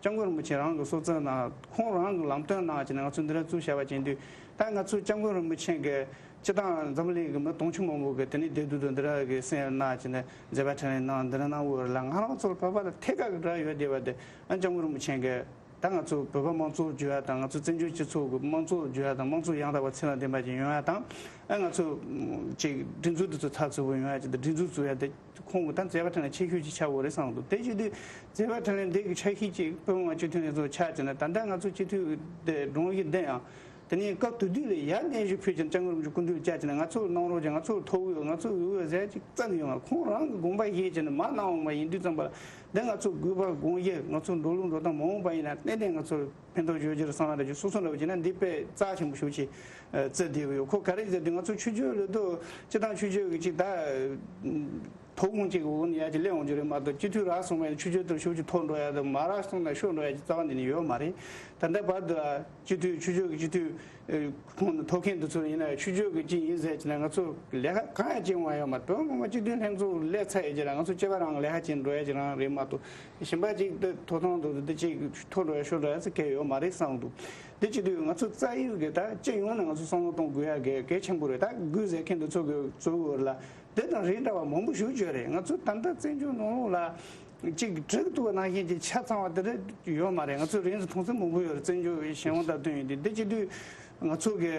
སྐྱབས་མགོན་རིན་པོ་ཆེ་རང་གི་གསུང་ཚིག་ནང་ཁོང་རང་གི་ལམ་སྟོན་ནང་བྱས་ནས་ང་ཚོ་འདི་འདྲ་བཙུགས་བཞག་པ་བྱེད་དུས། ད་ང་ཚོ་སྐྱབས་མགོན་རིན་པོ་ཆེ་གི་སྤྱིར་བཏང་འཛམ་གླིང་གི་མི་དུང་ཕྱུར་མང་པོ་གི་དེ་ནས་བདེ་སྡུག་དང་འདི་འདྲ་གི་གསན་ཡོད་ན་བྱས་ནས་མཛད་པ་འཕྲིན་ལས་ནང་འདི་འདྲ་གནང་དགོས་རེད་ལ། ང་རང་ཚོ་ལ་བོད་པ་ལ་ཐད་ཀར་གི་རག་ཡོད་བསྡད་པ་དེ་ཨ་སྐྱབས་མགོན་རིན་པོ་ཆེ་གི་ད་ང་ཚོ་བོད་པ་དམངས་གཙོ་བརྗོད་ཡ་དང་། ང་ཚོ་བཙན་བྱོལ་སྤྱི་ཚོགས་ཀྱི་དམངས་གཙོ་བརྗོད་ཡ་དང་། དམངས་གཙོ་ཡང་དག་པ་ཚད་ལ་ལྡན་པ་ཅིག་ཡོང་ཡ་དང་། ཨ་ང་ཚོ་ཅིག་སྒྲིག་འཛུགས་འདི་ཚོ་ཚགས་ཚུད་པོ་ཡོང་ཡ་ཅིག་དང་། སྒྲིག་འཛུགས་བཙུགས་ཡ་དེ་ཁོང་གི་ད་མཛད་པ་འཕྲིན་ལས་ཆེ་ཤོས་ཅིག་ཆགས་དགོས་རེད་བསམ་འདུག་དེ་བྱེད་དུས་མཛད་པ་འཕྲིན་ལས་འདི་གི་ཆ་ཤས་ཅིག་བོད་མི་མང་སྤྱི་འཐུས་ལྷན་ཚོགས་ཆགས་བྱས་ནས། ད་ལྟ་ང་ཚོ་སྤྱི་འཐུས་དེ་སྒྲོམ་གཞི་འདི་ཡང་དེ་ནས་སྐབས་དེ་དུས་ལ་ཡར་སྙན་ཞུ་ཕུལ་བྱས་ནས་སྐྱབས་མགོན་རིན་པོ་ཆེ་སྐུ་མདུན་ལ་བཅར་བྱས་ནས་ང་ཚོར་གནང་རོགས་བྱས། ང་ཚོར་ཐོབ་གི་ཡོད། ང་ཚོ་ཡོད་ཟེར་ཅིག་རྩ་ནས་ཡོད་མ་རེད། ཁོང་རང་གི་དགོངས་པ་བཞེས་བྱས་ནས་མར་གནང་འོང་བ་ཡིན་དུས་ཙམ་པ་ལ། འདི་ང་ཚོ་དགོས་པ་དགོངས་བཞེས། ང་ཚོ་འགྲོ་ལུགས་འགྲོ་སྟངས་མ་འོངས་པ་ཡིན་ན་ཏན་ཏན་ང་ཚོར་ཕན་ཐོགས་ཡོད་རྒྱུ་རེད་བསམ་པ་འདྲ་ཅིག་སོ་སོ་འདྲ་བོ་བྱས་ན་འདི་དཔེ་རྩ་ཆེན་པོ་ཞེ་པོ་ཅིག་བརྩི་བསྡད་ཀྱི་ཡོད། ཁོ་ག་རེ་ཟེར་དུས་ང་ཚོ་ཆོས་བརྒྱུད་ལ་དུ་སྤྱིར་བཏང་ཆོས་བརྒྱུད་ཀྱི་ཅིག་ད་ཐོབ་ཁུངས་ཅིག་འོག་ནས་ཡར་ཅིག་སླེབས་འོང་རྒྱུ་རེད་མ་གཏོགས། སྤྱི་འཐུས་རག་སོང་བ་ཡིན་ན་ཆོས་བརྒྱུད་དུ་ཞེ་པོ་ཅིག་མཐོ་འགྲོ་ཡ་དང་། མ་རག་སོང་ན་ཤོར་འགྲོ་ཡ་ཅིག་རྩ་བ་ནས་ནས་ཡོད་མ་རེད། ད་ལྟ་བར་དུ་ཨ་སྤྱི་འཐུས་ཆོས་བརྒྱུད་ཀྱི་སྤྱི་འཐུས་ཨ་ཁོང་ཐོབ་མཁན་དེ་ཚོ་ཡིན་ན་ཆོས་བརྒྱུད་ཀྱི་ཅིག་ཡིན་ཟེར་བྱས་ན་ང་ཚོ་ལས་ཀ་གང་ཡང་བྱེད་འོང་ཡ་ཡོད་མ་རེད། བོད་མི་མང་སྤྱི་འཐུས་ལྷན་ཚོགས་སླེབས་ཚར་ཡོད་ཀྱི་རེད། ང་ཚོ་སྐྱེས་པ་རང་ལས་ཀ་བྱེད་འགྲོ་ཡ་ཅིག་རང་རེད་མ་གཏོགས། གཞན་པ་ཅིག་ཏུ་ཐོབ་ཐང་དུ་འདི་ཅིག་མཐོ་འགྲོ་ཡ་ཤོར་འགྲོ་ཡ་ཟེར་གལ་ཡོད་མ་རེད་བསམ་འདུག་དེ་བྱེད་དུས་ང་ཚོ་རྩ་ཡིག་གི་ད་སྤྱི་ཡོངས་ནས་ང་ཚོ་བསམ་བློ་གཏོང་དགོས་ཡ་གལ་གལ་ཆེན་པོ་རེད། ད་གུས་ཟེར་མཁན་འདི་ཚོ་གི་གཙོ་བོ་ལ་དེ་དང་རིགས་འདྲ་བ་མང་པོ་ཞིག་བརྗོད་རེད། ང་ཚོ་ད་ལྟ་བཙན་བྱོལ་ནང་ལོགས་ལ་ཅིག་གྲི་གི་ཐུག་པ་ནང་བཞིན་གྱི་ཆ་ཚང་བ་དེ་འདྲ་ཡོད་མ་རེད། ང་ཚོ་རིགས་འདི་མཐོང་ཚུལ་མང་པོ་ཡོད་རེད། བཙན་བྱོལ་བའི་གཞན་དབང་དང་བསྟུན་ཡོད་དུས། དེ་བྱེད་དུས་ང་ཚོ་གི་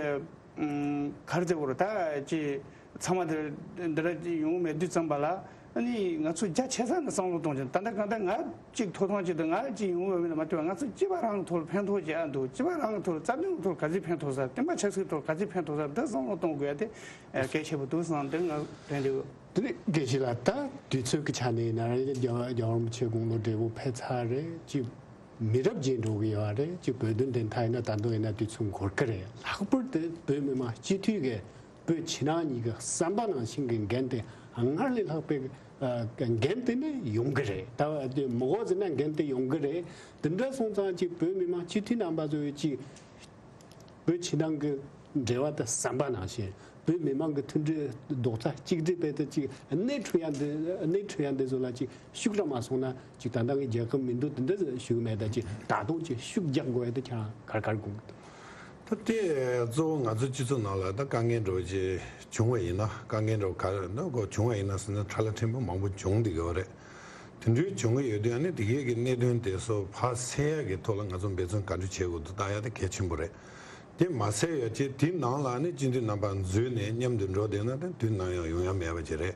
ཨུམ། ག་རེ་ཟེར་དགོས་རེད། ད་ཅིག་ཚང་མ་དེ་འདི་འདྲ་ཅིག་ཡོང་མེད་དུས་ཙམ་པ་ལ། ཨ་ནི་ང་ཚོ་རྒྱ་ཆེ་ས་ནས་བསམ་བློ་གཏོང་ཆེད། ད་ལྟ་གང་ལྟར་ང་ཅིག་ཐོབ་ཐང་ཅིག་དང་ང་ཅིག་ཡོང་བ་མིན་ན་མ་ཐུབ་པ། ང་ཚོ་སྐྱེས་པ་རང་གི་ཐོག་ལ་ཕན་ཐོགས་ཅིག་ཨ་འདུག་སྐྱེས་པ་རང་གི་ཐོག་ལ་རྩ་དོན་གྱི་ཐོག་ག་ཚོད་ཕན་ཐོགས་ས། བསྟན་པ་ཆབ་སྲིད་ཐོག་ག་ཚོད་ཕན་ཐོགས་ས། འདི་བསམ་བློ་གཏོང་དགོས་ཡ་དེ་གལ་ཆེན་པོ་འདུག་བསམ་སྟེ་ང་དྲན་འདུག་དེ་ནི་དགེ་བཤེས་ལགས། ད་དུས་ཚོད་ཀྱི་ཆ་ནས་ཡིན་ན་རེད། རྒྱལ་བ་རྒྱལ་བ་རིན་པོ་ཆེ་དགུང་ལོ་བགྲེས་པོ་ཕེབས་ཚར་རེད། ཅིག་མི་རབས་རྗེས་འགྲོ་གི་ཡོད་རེད། ཅིག་བོད་དོན་བདེན་མཐའ་ཡིན་ན་ད་དུང་ཡིན་ན་དུས་ཚོད་འགོར་གི་རེད། ལྷག་པར་དུ་བོད་མི་མང་སྤྱི་འཐུས་ཀྱི་བོད་ཕྱི་ནང་གཉིས་ཀྱི་བསམ་པ་ནང་བཞིན་གྱི་འགན་དེ་སྔར་ལས་ལྷག་པའི་ཨ་འགན་དེ་ནི་ཡོང་གི་རེད། ད་དེ་མི་གོ་ཟེར་ན་འགན་དེ་ཡོང་གི་རེད། དེ་འདྲ་སོང་ཙང་ཅིག་བོད་མི་མང་སྤྱི་འཐུས་རྣམ་པ་ཚོས་ཅིག་བོད་ཕྱི་ནང་གི་འབྲེལ་བ་དང་བསམ་པ་ནང་བཞིན། བོད་མི་མང་གི་མཐུན་སྒྲིལ་རྡོག་རྩ་གཅིག་སྒྲིལ་སྤེལ་ཏེ་ཅིག་སྣེ་ཁྲིད་ཡ་འདི་སྣེ་ཁྲིད་ཡ་འདི་ཚོ་ལ་ཅིག་ཤུགས་རག་མ་སོང་ན་ཅིག་ད་ལྟ་གི་རྒྱལ་ཁབ་མི་འདུག་འདི་འདྲ་ཞུ་གི་མེད། ད་ཅིག་ད་དུང་ཅིག་ཤུགས་རྒྱག་དགོས་ཡ་དེ་ཁྱེད་རང་ག་རེ་ག་རེ་དགོངས་ཀྱི་འདུག་ད་དེ་གཙོ་བོ་ང་ཚོ་སྤྱི་ཚོགས་ནང་ལ་ད་དཀའ་ངལ་འདྲ་བོ་ཅིག་བྱུང་བ་ཡིན་ན། དཀའ་ངལ་འདྲ་བོ་ག་རེ་འདུག་གོ་བྱུང་བ་ཡིན་ན་ཟེར་ན་ཁྲ་ལ་ཕྲན་བུ་མང་པོ་བྱུང་བསྡད་ཀྱི་ཡོད་རེད། དེ་འདྲའི་བྱུང་གི་ཡོད་དུས་ཨ་ནི་དེ་གས་ཀྱི་གནད་དོན་དེ་ཚོ་ཕར་སེལ་ཡག་གི་ཐོག་ལ་ང་ཚོ་འབད་བརྩོན་ག་འདྲ་བྱེད་དགོས་འདུག་ལྟ་ཡག་དེ་གལ་ཆེན་པོ་རེད། དེ་མ་ཟད་ཡོད་ཅེས་དེའི་ནང་ལ་ནི་སྤྱི་འཐུས་རྣམ་པ་འཛུལ་ནས་མཉམ་དུ་འགྲོ་བསྡད་ན་དེ་དུས་ནམ་ཡང་ཡོང་ཡ་མེད་པ་ཅིག་རེད།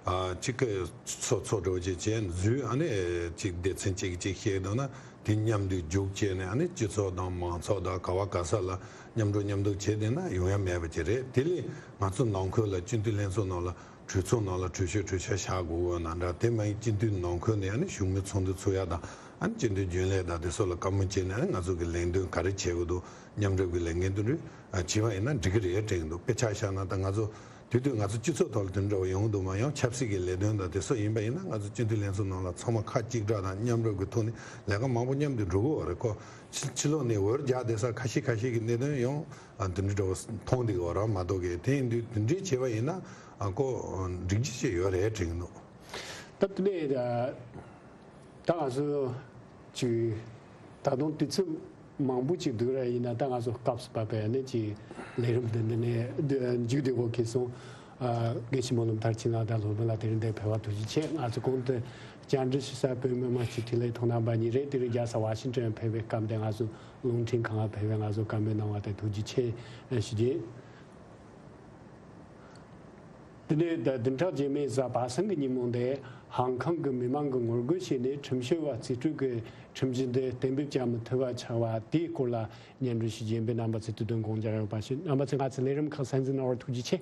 ཨ་གཅིག་གི་ཚོགས་ཚོགས་འགྲོ་ཅེས་བྱས་འཛུལ། ཨ་ནི་གཅིག་སྡེ་ཚན་གཅིག་གཅིག་བཤད་འདུག་ན་དེ་མཉམ་དུ་རྒྱུགས་བྱས་ནས་ཨ་ནི་སྤྱི་ཚོགས་དང་མང་ཚོགས་དང་ག་བ་ག་ས་ལ་མཉམ་འགྲོ་མཉམ་འདུག་བྱས་བསྡད་ན་ཡོང་ཡ་མེད་པ་ཅིག་རེད། དེ་ལས་ང་ཚོ་ནང་ཁུལ་ལ་སྤྱི་འཐུས་ལྷན་ཚོགས་ནང་ལ་གྲོས་ཚོགས་ནང་ལ་གྲོས་ཆོད་གྲོས་ཆོད་བཞག་དགོས་འོ་ན་འདྲ། དེ་མ་ཡིན་སྤྱི་འཐུས་ནང་ཁུལ་ནས་ཨ་ནི་བཞུགས་མོལ་ཚོགས་འདུ་ཚུགས་ཡ་དང་། ཨ་ནི་སྤྱི་འཐུས་རྒྱུན་ལས་དང་དེ་ཚོ་ལ་བཀའ་མོལ་བྱས་ནས་ཨ་ནི་ང་ཚོ་གི་ལས་དོན་ག་རེ་བྱེད་དགོས་འདུག་མཉམ་རུབ་ཀྱི་ལས་འགན་དེ་འདྲ་བྱས་པ་ཡིན་ན་འགྲིག་གི་རེད་དྲན་གྱི་འདུག་དཔེ་ཆ་བཞག་ན་ད་ང་ཚོ་དེ་དུས་ང་ཚོ་སྤྱི་ཚོགས་ཐོག་ལ་དེ་འདྲ་བ་ཡོང་གི་འདུག་མ་ཡང་ཆབ་སྲིད་ཀྱི་ལས་དོན་དང་དེ་ཚོ་ཡིན་པ་ཡིན་ན་ང་ཚོ་སྤྱི་འཐུས་ལྷན་ཚོགས་ནང་ལ་ཚང་མ་ཁ་གཅིག་གྲགས་དང་མཉམ་རུབ་ཀྱི་ཐོག་ནས་ལས་ཀ་མང་པོ་མཉམ་དུ་འགྲོ་གི་ཡོད་རེད། ཁོ་ཕྱི་ཕྱི་ལོགས་ནས་འོར་རྒྱག་བསྡད་ས་ཁ་ཤས་ཁ་ཤས་ཀྱི་གནད་དོན་ཡང་དེ་འདྲ་འདྲ་བ་མཐོང་བསྡད་ཀྱི་ཡོད་རེད་མ་གཏོགས་ཀྱི། དེ་ཡིན་དུས་དེ་འདྲའི་བྱས་པ་ཡིན་ན་ཁོ་འགྲིག་རྒྱུ་ཅིག་ཡོད་རེད་དྲན་གྱི་འདུག་ད་དེ་ནས། ད་ང་ཚོ་ཅིག་ད་དུང་དུས་ཚོད་མང་པོ་ཅིག་འདུག་ར། ཡིན་ན་ད་ང་ཚོ་སྐབས་སུ་བབས་པའི་ནི་ཅིག་ལས་རིམ་འདི་འདི་ནས་མཇུག་བསྡུ་དགོས་ཁེལ་སོང་། ཨ་དགེ་བཤེས་སྨོན་ལམ་མཐར་ཕྱིན་ལགས་དང་སློབ་དཔོན་ལགས་དེ་རིང་འདིར་ཕེབས་པར་ཐུགས་རྗེ་ཆེ། ང་ཚོ་གོང་དུ་བཅར་འདྲི་ཞུ་ས་བོད་མི་མང་སྤྱི་འཐུས་ལས་ཐོག་རྣམ་པ་གཉིས་རེད། དེ་རིང་རྒྱལ་ས་ཝ་ཤིང་ཊོན་ཕེབས་པའི་སྐབས་དེ་ང་ཚོ་རླུང་འཕྲིན་ཁང་ལ་ཕེབས་པའི་ང་ཚོ་བཀའ་མོལ་གནང་བ་དེ་ཐུགས་རྗེ་ཆེ་ཞུ་རྒྱུ་ཡིན། དེ་ནས་བདུན་ཕྲག་རྗེས་མའི་གཟའ་པ་སངས་ཀྱི་ཉིན་མོ་འདིར་ཧང་ཀང་གི་མི་མང་གིས་ངོ་རྒོལ་བྱས་ནས་ཁྲིམས་ཞིབ་པ་རྩིས་སྤྲོད་ཀྱི་ཁྲིམས་གཞི་འདི་གཏན་འབེབས་བྱ་མི་ཐུབ་པ་ཆགས་པ་དེའི་སྐོར་ལ་སྙན་སྒྲོན་ཞུ་རྒྱུ་ཡིན་པས་རྣམ་པ་ཚོས་དུས་དང་དགོངས་འཇགས་རོགས་པ་ཞུ། རྣམ་པ་ཚོས་ང་ཚོའི་ལས་རིམ་ཁག་གསན་གཟིགས་གནང་བར་ཐུགས་རྗེ་ཆེ།